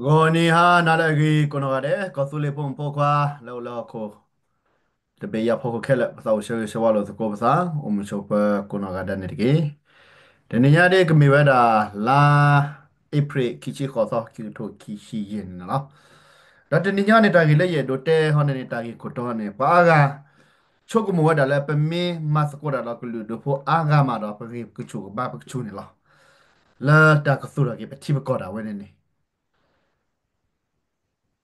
ဂီၤနံၤဟါနၤလၢအဂ့ၤ ကိးနီၢ်ဂၤဒဲး ကီၢ်သူလ့ၤဖိမုၣ်ဖိခွါ လၢအိၣ်လၢဟီၣ်ခိၣ် တဘ့ၣ်ယၤဖီခိၣ်ခဲလၢာ် ပသးအိၣ်ဆၢဂ့ၤဆၢဝါလိာ်သကိးပသး အိၣ်မုာ်ဆိးပၢၤကိးနီၢ်ဂၤဒဲးန့ၣ်တက့ၢ်. တနံၤညါဒ်ကမ့ၢ်ဝဲဒၣ် လါအ့ဖြ့ၣ် ခံဆံဃိးသီ ခံကထိခံဆံယဲၢ်န့ၣ်လီၤ. ဒီးတနံၤညါန့ၣ် တၢ်ဂ့ၢ်လၢယအဲၣ်ဒိးတဲဟီန့ၣ်န့ၣ် တၢ်ဂ့ၢ်ခိၣ်တီန့ၣ် ပှၤအါဂၤ ဆိကမိၣ်ဝဲဒၣ်လၢ ပမ့ၢ်မၤသကိးတၢ်ဒီးကလုာ်ဒူၣ်ဖိအါဂၤမးဒီး ပဂ့ၢ်ကဆူၣ်ကဘါပကဆူၣ်န့ၣ်လီၤ. လၢတၢ်ကသူၣ်ထီၣ်က့ၤပထံပကီၢ်ဒၣ်ဝဲန့ၣ်န့ၣ်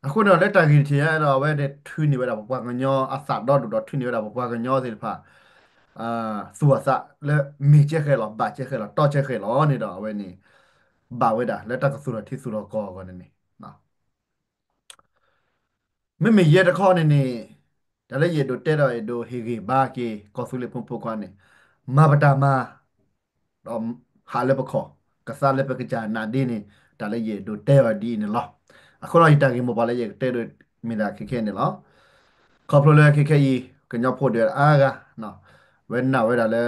အဃိန့ၣ်ဒီး လၢတၢ်ဂ့ၢ်တထံၣ်ညါဒီး အဝဲဒၣ်ထုးန့ၢ်ဝဲဒၣ်ပပှၤကညီအသးဒီဒူၣ်ဒီး ထုးန့ၢ်ဝဲဒၣ်ပပှၤကညီသ့ၣ်တဖၣ် သူၣ်အသးလၢမ့ၢ်ကဲဃဲၤလီၤ ဘၣ်ကဲဃဲၤလီၤ တီကဲဃဲၤလီၤန့ၣ်ဒီး အဝဲန့ၣ် ဘၣ်ဝဲဒၣ်လၢတၢ်ကသူၣ်ထီၣ်ထံသူၣ်ထီၣ်ကီၢ်အဂီၢ်န့ၣ်န့ၣ် မ့မ့ၢ်ယဲတခီန့ၣ်န့ၣ် တၢ်လၢယအဲၣ်ဒိးတဲဒီးအဲၣ်ဒိးဟ့ၣ်ဂံၢ်ဘါက့ၤ ကီၢ်သူလ့ၤဖိမုၣ်ဖိခွါန့ၣ် မၤပတၢ်မၤ ဒီးဟးလၢပခီၣ် ကသါလၢပကစၢ်နးဒ့န့ၣ် တၢ်လၢယအဲၣ်ဒိးတဲအီၤဒ်အံၤန့ၣ်လီၤ. အဃိဒီးယတၢ်ဂ့ၢ်မိၢ်ပှၢ်လၢယကတဲဒိးမ့ၢ်ဒၣ်ခဲခဲအံၤန့ၣ်လီၤ. ခီဖျိလၢခဲခဲအံၤ ကညီဖိဒၣ်အါဂၤ ဝဲနာ်ဝဲဒၣ်လၢ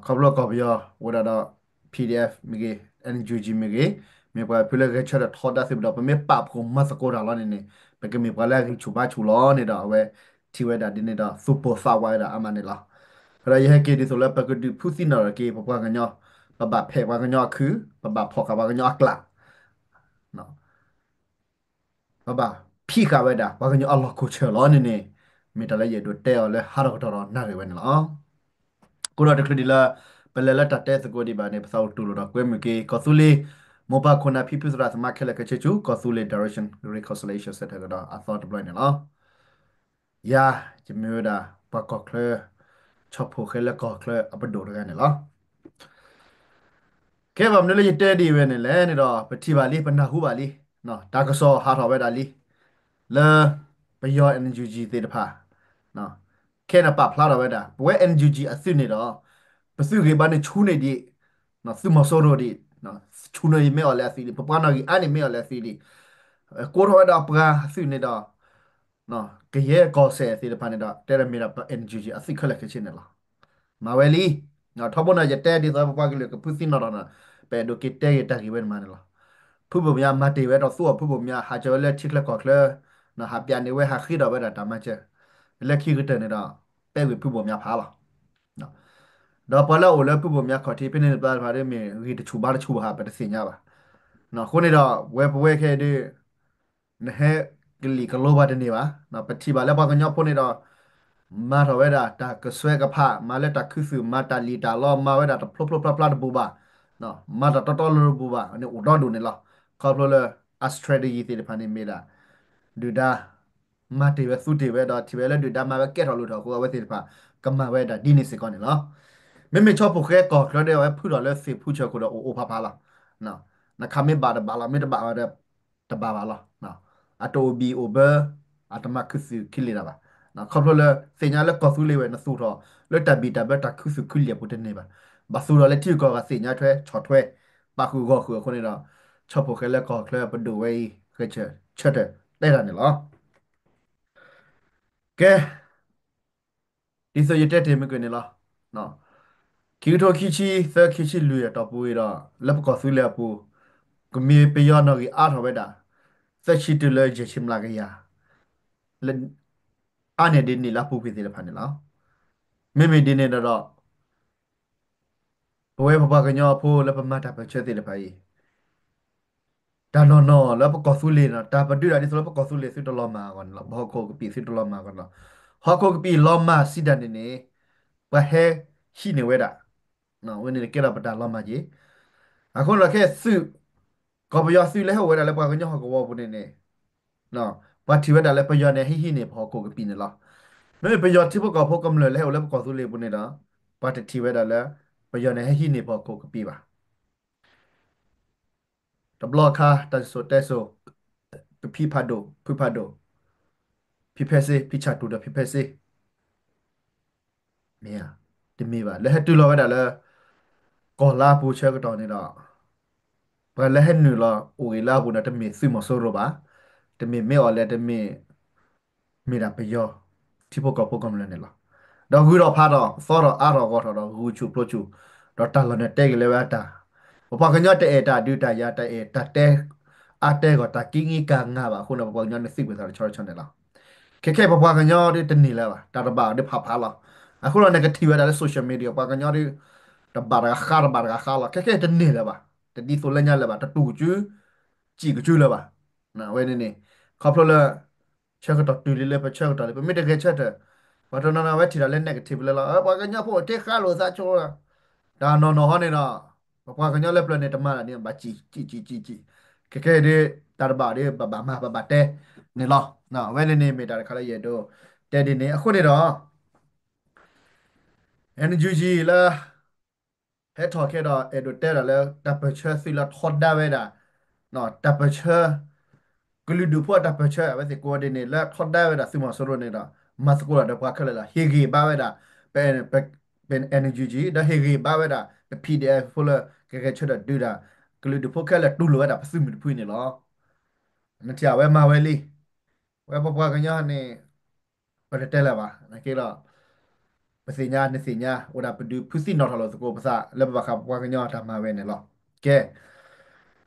ခီဖျိကီၢ်ပယီၤအိၣ်ဒၣ်ဒီး PDF မ့ၢ်ဂ့ၤ NUG မ့ၢ်ဂ့ၤ မ့ၢ်ပှၤဖုလၢဂဲၤဆၢထၢၣ်ထီဒါသုးဒီး ပမ့ၢ်ပာ်ဖှိၣ်မၤသကိးတၢ်လီၤန့ၣ်န့ၣ် ပကမ့ၢ်ပှၤလၢအဂံၢ်ဆူၣ်ဘါဆူၣ်လီၤန့ၣ်ဒီး အဝဲထံၣ်ဝဲဒၣ်ဒ်န့ၣ်ဒီး သူၣ်ပိၢ်သးဝးဝဲဒၣ်အါမးန့ၣ်လီၤ. ဖဲဒီးယဟဲက့ၤဒ်သိးလၢပကဒုးဖုးသံနီၣ်ထီၣ်က့ၤ ပပှၤကညီ ပဘၣ်ဖဲးပှၤကညီအခု ပဘၣ်ဖီၣ်ဃာ်ပှၤကညီအကျး ပဘၣ်ဖံးဃာ်ဝဲဒၣ် ပှၤကညီအလီၢ်ခိၣ်ဆၢၣ်လီၤန့ၣ်န့ၣ် မ့ၢ်တၢ်လၢယအဲၣ်ဒိးတဲအီၤလၢဟါထီၣ်ကတီၢ်ဒီးနၣ်ရံၣ်ဝဲန့ၣ်လီၤ. အဃိဒီးတချုးဒံးလၢ ပလဲၤလၢတၢ်တဲသကိးဒံးဘၣ်န့ၣ် ပသးအိၣ်တူၢ်လိာ်ဒီးကွဲမုာ်က့ၤ ကီၢ်သူလ့ၤ မိၢ်ပၢ်ခိၣ်နၢ်ဖံဖုသရၣ်သမါခဲလၢာ်ခဲဆ့ဆူ ကီၢ်သူလ့ၤ Direction Reconciliation Centre ကဒီးအသီတဘျီန့ၣ်လီၤ. ယၤ ယမ့ၢ်ဝဲဒၣ် ပှၤကီၢ်ချၢ ဆီၣ်ဖိၣ်ဃဲလၢကီၢ်ချၢအပဒိၣ်တဂၤန့ၣ်လီၤ. ကဲဘၣ်မနုၤလၢယတဲဒ်အံၤဝဲန့ၣ်လဲၣ်န့ၣ်ဒီး ပထံၣ်ဘၣ်လံ ပနၢ်ဟူဘၣ်လံ တၢ်ကစီၣ်ဟးထီၣ်ဝဲဒၣ်လံ လၢ ပယီၤ NUG သ့ၣ်တဖၣ် ခဲအံၤန့ၣ်ပာ်ဖျါထီၣ်ဝဲဒၣ် ပဝဲ NUG အသုးန့ၣ်ဒီး ပသုးဂံၢ်ဘါန့ၣ်ဆူၣ်န့ၢ်ဒံး သုးမီၤစိရိၤဒံး ဆူၣ်န့ၢ်မ့ၢ်အီၤလဲၤအသုးဒံး ပပှၤနီၣ်ဂံၢ်အါန့ၣ်မ့ၢ်အီၤလဲၤအသုးဒံး ကိးထီၣ်ဝဲဒၣ်ပှၤအသုးန့ၣ်ဒီး ကယဲၢ်ကီၢ်စဲၣ်သ့ၣ်တဖၣ်န့ၣ်ဒီး တဲဒီးမ့ၢ်ဒၣ်ပ NUG အသုးခဲလၢာ်ခဲဆ့န့ၣ်လီၤ. မၤဝဲလံ ထီဘိန့ၣ် ယတဲဒ်သိးပပှၤကလုာ်ကဖုးသံနီၣ်ထီၣ်န့ၣ် ပအဲၣ်ဒိးက့ၤတဲက့ၤတၢ်ဂ့ၢ်ဝဲန့ၣ်မးန့ၣ်လီၤ. ဖုဘိၣ်မၠါမၤတ့ၢ်ဝဲဒီးသူအီၤဖုဘိၣ်မၠါ ဟးစၢၤဝဲလၢထံချၢကီၢ်ချၢ ဟးပၠးန့ၢ်ဝဲဟးဃ့ထီၣ်ဝဲဒၣ်တၢ်မၤစၢၤ လၢခံကတၢၢ်န့ၣ်ဒီး ပဲဝံၤဖုဘိၣ်မၠါဖးလီၤ. ဒီးပှၤလၢအအိၣ်လၢဖုဘိၣ်မၠါခီၣ်ထံးဖဲန့ၣ်တဖၣ်ဒီးမ့ၢ်ဂံၢ်တဆူၣ်ဘါတဆူၣ်ဘၣ်ဟး ပတသ့ၣ်ညါဘၣ်. အဃိန့ၣ်ဒီး ဝဲပဝဲခဲအံၤဒီး နဟဲကလံၣ်ကလိဘၣ်တန့ၢ်ဘၣ်. ပထံၣ်ဘၣ်လၢပှၤကညီဖိန့ၣ်ဒီး မၤထီၣ်ဝဲဒၣ်တၢ်ကစွဲကဖး မၤလၢတၢ်ခူသူၣ် မၤတၢ်လံၣ်တၢ်လီ မၤဝဲဒၣ်တဖျိဖျိဖျါဖျါတဘူးဘၣ်. မၤတၢ်တီတီလိၤလိၤတဘူးဘၣ်န့ၣ် အိၣ်ဒီဒူၣ်န့ၣ်လီၤ. ခီဖျိလၢ အ strategy သ့ၣ်တဖၣ်န့ၣ်မ့ၢ်ဒၣ် ဒုၣ်ဒါ မၤတ့ၢ်ဝဲသူတ့ၢ်ဝဲဒီး ထံၣ်ဝဲလၢဒုၣ်ဒါမၤဝဲကဲထီၣ်လိၣ်ထီၣ်အဃိ အဝဲသ့ၣ်တဖၣ် ကမၤဝဲဒၣ်ဒ်န့ၣ်စ့ၢ်ကီးန့ၣ်လီၤ. မ့မ့ၢ်ဆီၣ်ဖိၣ်ဃဲကီၢ်ချၢဒီး အဝဲဖုထီၣ်လၢသ့ၣ်ဖူဆၢၣ်ခိၣ်ဒီးအိၣ်အိၣ်ဖးဖးလီၤ. နခးမ့ၢ်ဘၣ်တဘၣ်လီၤ မ့ၢ်တဘၣ်ဝဲဒီး တဘၣ်ဘၣ်လီၤ. အတအိၣ်ဘံၣ်အိၣ်ဘၢ အတမၤခူသူၣ်ခံလံၤတၢ်ဘၣ်. ခီဖျိလၢသ့ၣ်ညါလၢကီၢ်သူလ့ၤဝဲ နသူၣ်ထီၣ်လၢတၢ်ဘံၣ်တၢ်ဘၢတၢ်ခူသူၣ်ခူလံၤအပူၤတန့ၢ်ဘၣ်. ဘၣ်သူၣ်ထီၣ်လၢထံဂုၤကီၢ်ဂၤသ့ၣ်ညါထွဲ ဆီၣ်ထွဲ ပာ်ဃုာ်ဂီၢ်ဃုာ်အဃိန့ၣ်ဒီး ဆီၣ်ဖိၣ်ဃဲလၢကီၢ်ချၢပဒိၣ်ဝဲအံၤ ဂဲၤဆၢထၢၣ်တဲတၢ်န့ၣ်လီၤ. ကဲ ဒ်သိးယတဲတ့ၢ်မုၢ်ကွံာ်န့ၣ်လီၤ. ခံကထိခံဆံသၢ ခံဆံလွံၢ်အတီၢ်ပူၤအံၤဒီး လၢပကီၢ်သူလ့ၤအပူၤ ကမ့ၢ်ပယီၤနီၣ်ဂံၢ်အါထီၣ်ဝဲဒၣ် သၢဆံတုၤလၢယဲၢ်ဆံမျးကယၤ လၢ အါန့ၢ်ဒ်န့ၣ်လၢအပူၤကွံာ်သ့ၣ်တဖၣ်န့ၣ်လီၤ. မ့မ့ၢ်ဒ်န့ၣ်ဒီး ပဝဲပပှၤကညီဖိလၢပမၤတၢ်ပၢၢ်ဆၢသ့ၣ်တဖၣ်အံၤ တၢ်နီၢ်နီၢ်လၢပကီၢ်သူလ့ၤန့ၣ် တၢ်ပဒုးဒၣ်ဒ်သိးလၢပကီၢ်သူလ့ၤသုတလီၤမၢ်အဂီၢ်န့ၣ်လီၤ. ပဟီၣ်ခိၣ်ကပံာ်သုတလီၤမၢ်အဂီၢ်န့ၣ်လီၤ. ဟီၣ်ခိၣ်ကပံာ်လီၤမၢ်စံးတၢ်န့ၣ်န့ၣ် ပှၤဟဲဟံးန့ၢ်ဝဲဒၣ် ဝဲန့ၣ်ကဲထီၣ်ပတၢ်လီၤမၢ်က့ၤ. အဃိန့ၣ်ဒီးခဲသုး ကီၢ်ပယီၤသုးလၢဟဲအိၣ်ဝဲဒၣ်လၢပှၤကညီဟီၣ်ကဝီၤပူၤန့ၣ်န့ၣ် ပှၤထံၣ်ဝဲဒၣ်လၢပယီၤန့ၣ်ဟဲဟံးန့ၢ်ပဟီၣ်ခိၣ်ကပံာ်န့ၣ်လီၤ. မ့မ့ၢ်ပယီၤထံဖိကီၢ်ဖိကမျၢၢ်လၢဟဲအိၣ်လၢပကီၢ်သူလ့ၤပူၤန့ၣ်ဒီး ပှၤတထံၣ်ဝဲဒၣ်လၢ ပယီၤန့ၣ်ဟဲဟံးန့ၢ်ပဟီၣ်ခိၣ်ကပံာ်ဘၣ်. တဘျီခါ တၢ်စံၣ်စိၤတဲစိၤ ကဖံဖးဒိၣ် ဖုဖးဒိၣ် ဖံဖဲစ့ ဖံဆၣ်တူၤဒီးဖံဖဲစ့ မ့ၢ်ဧါ, တမ့ၢ်ဘၣ်. လၢဟဲတုၤလီၤဝဲဒၣ်လၢ ကီၢ်လါအပူၤဆၢကတီၢ်န့ၣ်ဒီး ပှၤလၢဟဲနုာ်လီၤအိၣ်ဂ့ၤလၢအပူၤန့ၣ် တမ့ၢ်သုးမီၤစိရိၤဘၣ်, တမ့ၢ်မ့ၢ်အီၤလဲၣ်, တမ့ၢ် မ့ၢ်ဒၣ်ပယီၤ ထံဖိကီၢ်ဖိကမျၢၢ်န့ၣ်လီၤ. ဒီးဂုၤထီၣ်ဖးထီၣ် သီထီၣ်အါထီၣ်ဂီၢ်ထီၣ်ဒီး ဂုာ်ဆူၣ်ပျိဆူၣ်, ဒီးတၢ်လီၢ်န့ၣ်တဲက့ၤလၢဝဲအတၢ်, ပပှၤကညီတအဲၣ်တၢ်ဒုးတၢ်ယၤ တအဲၣ်တၢ်တဲ အါတဲဂီၤတၢ်ကံကံကၤကၤဘၣ်အဃိန့ၣ် ပပှၤကညီန့ၣ်သံကွံာ်သးတဆီတဆီန့ၣ်လီၤ. ခဲခဲအံၤပပှၤကညီဒ်တန့ၢ်လၢၤဘၣ်, တၢ်တဘၣ်အီၤဒ်ဖးဖးလီၤ. အဃိဒီးနကထံၣ်ဝဲဒၣ်လၢ social media ပှၤကညီဒ် တဘၣ်တဂၤဃါ တဘၣ်တဂၤဃါလီၤ. ခဲခဲအံၤတန့ၢ်လၢၤဘၣ်, တဒ်သိးလၢညါလၢၤဘၣ်, တတူၢ်ကစု စံၣ်ကစုလၢၤဘၣ်. အဝဲန့ၣ်န့ၣ် ခီဖျိလၢ ဆၢကတီၢ်တုၤလံလၢ ပဆၢကတီၢ်လံ ပမ့ၢ်တဂဲၤဆၢထၢၣ်, ပှၤတနီၤနီၤဝဲထံၣ်တၢ်လၢ negative လၢလီၤ, ပှၤကညီဖိတ့ဃါလိာ်သးဆိ, တၢ်နီၢ်နီၢ်ဟီန့ၣ်ဒီး ပပှၤကညီလၢပျၢၤန့ၣ် တမၤတၢ်န့ၣ် ဘၣ်စံၣ်စံၣ်စံၣ်စံၣ်, ခဲခဲအံၤဒ် တၢ်တဘၣ်အီၤဒ် ဘၣ်ဘၣ်မၤ ဘၣ်ဘၣ်တဲန့ၣ်လီၤ. အဝဲန့ၣ်န့ၣ်မ့ၢ်တၢ်တခါလၢယအဲၣ်ဒိးတဲဒ်န့ၣ်အဃိန့ၣ်ဒီး NUG လၢ ဟဲထီၣ်ခဲဒီး အဲၣ်ဒိးတဲဒၣ်လၢ တၢ်ပၢၢ်ဆၢသုးလၢထီဒါဝဲဒၣ် တၢ်ပၢၢ်ဆၢ ကလုာ်ဒူၣ်ဖိအတၢ်ပၢၢ်ဆၢ အဝဲသ့ၣ်ကိးဒ်န့ၣ် လၢထီဒါဝဲဒၣ်သုးမီၤစိရိၤန့ၣ်ဒီး မၤသကိးတၢ်ဒီးပှၤခဲလၢာ်လီၤ. ဟ့ၣ်ဂံၢ်ဘါဝဲဒၣ် ပ ပ NUG ဒီးဟ့ၣ်ဂံၢ်ဘါဝဲဒၣ် ပ PDF ဖိလၢ ကဂဲၤဆၢထၢၣ်ဒုးတၢ် ကလုာ်ဒူၣ်ဖိခဲလၢာ်တူၢ်လိာ်ဝဲဒၣ်ပသုးမုၢ်တဖုန့ၣ်လီၤ. နထံၣ်အဝဲမၤဝဲလံ ဝဲပပှၤကညီန့ၣ် ပတတဲလၢၤဘၣ်. နာ်က့ဒီး ပသ့ၣ်ညါ နသ့ၣ်ညါ အိၣ်ဒၣ်ပဒုးဖုးသံနီၣ်ထီၣ်လိာ်သကိးပသး လၢပဘၣ်ဃးပပှၤကညီအတၢ်မၤဝဲန့ၣ်လီၤ. ကဲ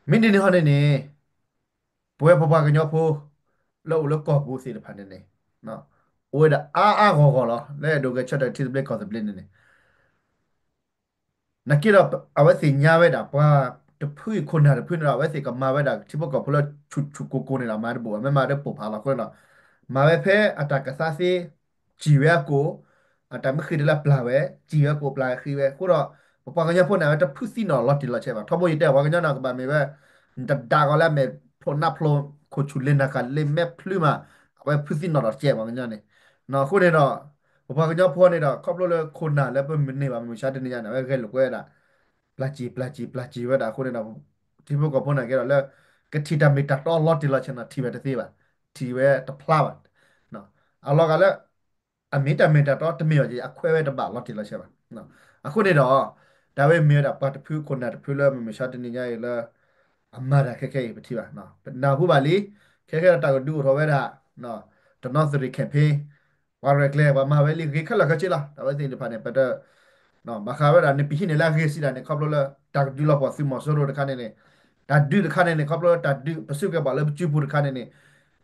မ့ၢ်ဒ်န့ၣ်ဟီန့ၣ်န့ၣ် ပဝဲပပှၤကညီဖိ လၢအိၣ်လၢကီၢ်ပူၤသ့ၣ်တဖၣ်န့ၣ်န့ၣ် အိၣ်ဝဲဒၣ်အါအါဂီၢ်ဂီၢ်လီၤ. လၢအဲၣ်ဒိးဂဲၤဆၢထၢၣ်ထံသဘျ့ကီၢ်သဘျ့န့ၣ်န့ၣ် နာ်က့ဒီး အဝဲသ့ၣ်ညါဝဲဒၣ် ပှၤတဖုအံၤခိၣ်နၢ်တဖုန့ၣ်ဒီး အဝဲသ့ၣ်ကမၤဝဲဒၣ်ထံဖိကီၢ်ဖိလၢဆူၣ်ဆူၣ်ကိၢ်ကိၢ်န့ၣ်ဒီး မၤတဘူၣ်ဘၣ် မ့ၢ်မၤဒီးပိာ်ဖးလီၤအဃိန့ၣ်ဒီး မၤဝဲဖဲအတၢ်ကသါသ့ စံၣ်ဝဲအကိာ် အတၢ်မ့ၢ်ဃံးတလၢပျၢ်ဝဲ စံၣ်ဝဲအကိာ်ပျၢ်ဝဲဃံးဝဲ အဃိဒီး ပပှၤကညီဖိန့ၣ် အဝဲတဖုးသံနီၣ်လီၤတံၢ်လီၤဆဲးဘၣ်. ထီဘိယတဲပှၤကညီန့ၣ် ကဘၣ်မ့ၢ်ဝဲ နတဒါကီးလၢအမဲာ်ဖျိးနါဖျိး ခိၣ်ဆူၣ်လ့နၤဃၣ်လ့မဲာ်ဖျုးမး အဝဲဖုးသံနီၣ်လီၤတံၢ်လီၤဆဲးပှၤကညီန့ၣ်. အဃိန့ၣ်ဒီး ပပှၤကညီဖိန့ၣ်ဒီး ခီဖျိလၢခိၣ်နၢ်လၢပမုၢ်န့ၢ်ဘၣ် မုၢ်မဆါတနံၤညါန့ၣ် အဝဲဂဲၤလိာ်ကွဲဝဲဒၣ် ပျၢ်စံၣ် ပျၢ်စံၣ် ပျၢ်စံၣ်ဝဲဒၣ်အဃိန့ၣ်ဒီး ထံဖိကီၢ်ဖိန့ၣ်ကဲဒီးလၢ ကထံၣ်တၢ်မ့ၢ်တၢ်တီလီၤတံၢ်လီၤဆဲးန့ၣ် ထံၣ်ဝဲတသ့ဘၣ်, ထံၣ်ဝဲတဖျါဘၣ်. အလီၤဂာ်လၢ အမ့ၢ်တၢ်မ့ၢ်တၢ်တီတမ့ၢ်အီၤက့ၤ အခွဲးဝဲတဘၣ်လီၤတံၢ်လီၤဆဲးဘၣ်. အဃိန့ၣ်ဒီး တၢ်ဝဲမ့ၢ်ဝဲဒၣ်ပှၤတဖုခိၣ်နၢ်တဖုလၢမုၢ်မဆါတနံၤညါအံၤလၢ အမၤတၢ်ခဲခဲအံၤပထံၣ်ဘၣ်, ပနၢ်ဟူဘၣ်လံ, ခဲခဲဒီးတၢ်ကဒုးအိၣ်ထီၣ်ဝဲဒၣ် တနီသရံၣ် campaign ပှၤရဲၣ်ကျဲၤ ပှၤမၤဝဲလံ ဂ့ၤခဲလၢာ်ခဲဆ့လီၤ. တၢ်ဝဲသ့ၣ်တဖၣ်န့ၣ် ပတ ဘၣ်ဃးဝဲဒၣ်န့ၣ် ပဟံးန့ၢ်လၢအဂ့ၤစံးဒၣ်န့ၣ် ခီဖျိလၢ တၢ်ကဒုးလီၤပှီၢ်သုးမီၤစိရိၤတခါန့ၣ်န့ၣ်, တၢ်ဒုးတခါန့ၣ်န့ၣ် ခီဖျိလၢတၢ်ဒုး ပစုကဝဲၤပှၤလၢပစုပူၤတခါန့ၣ်န့ၣ်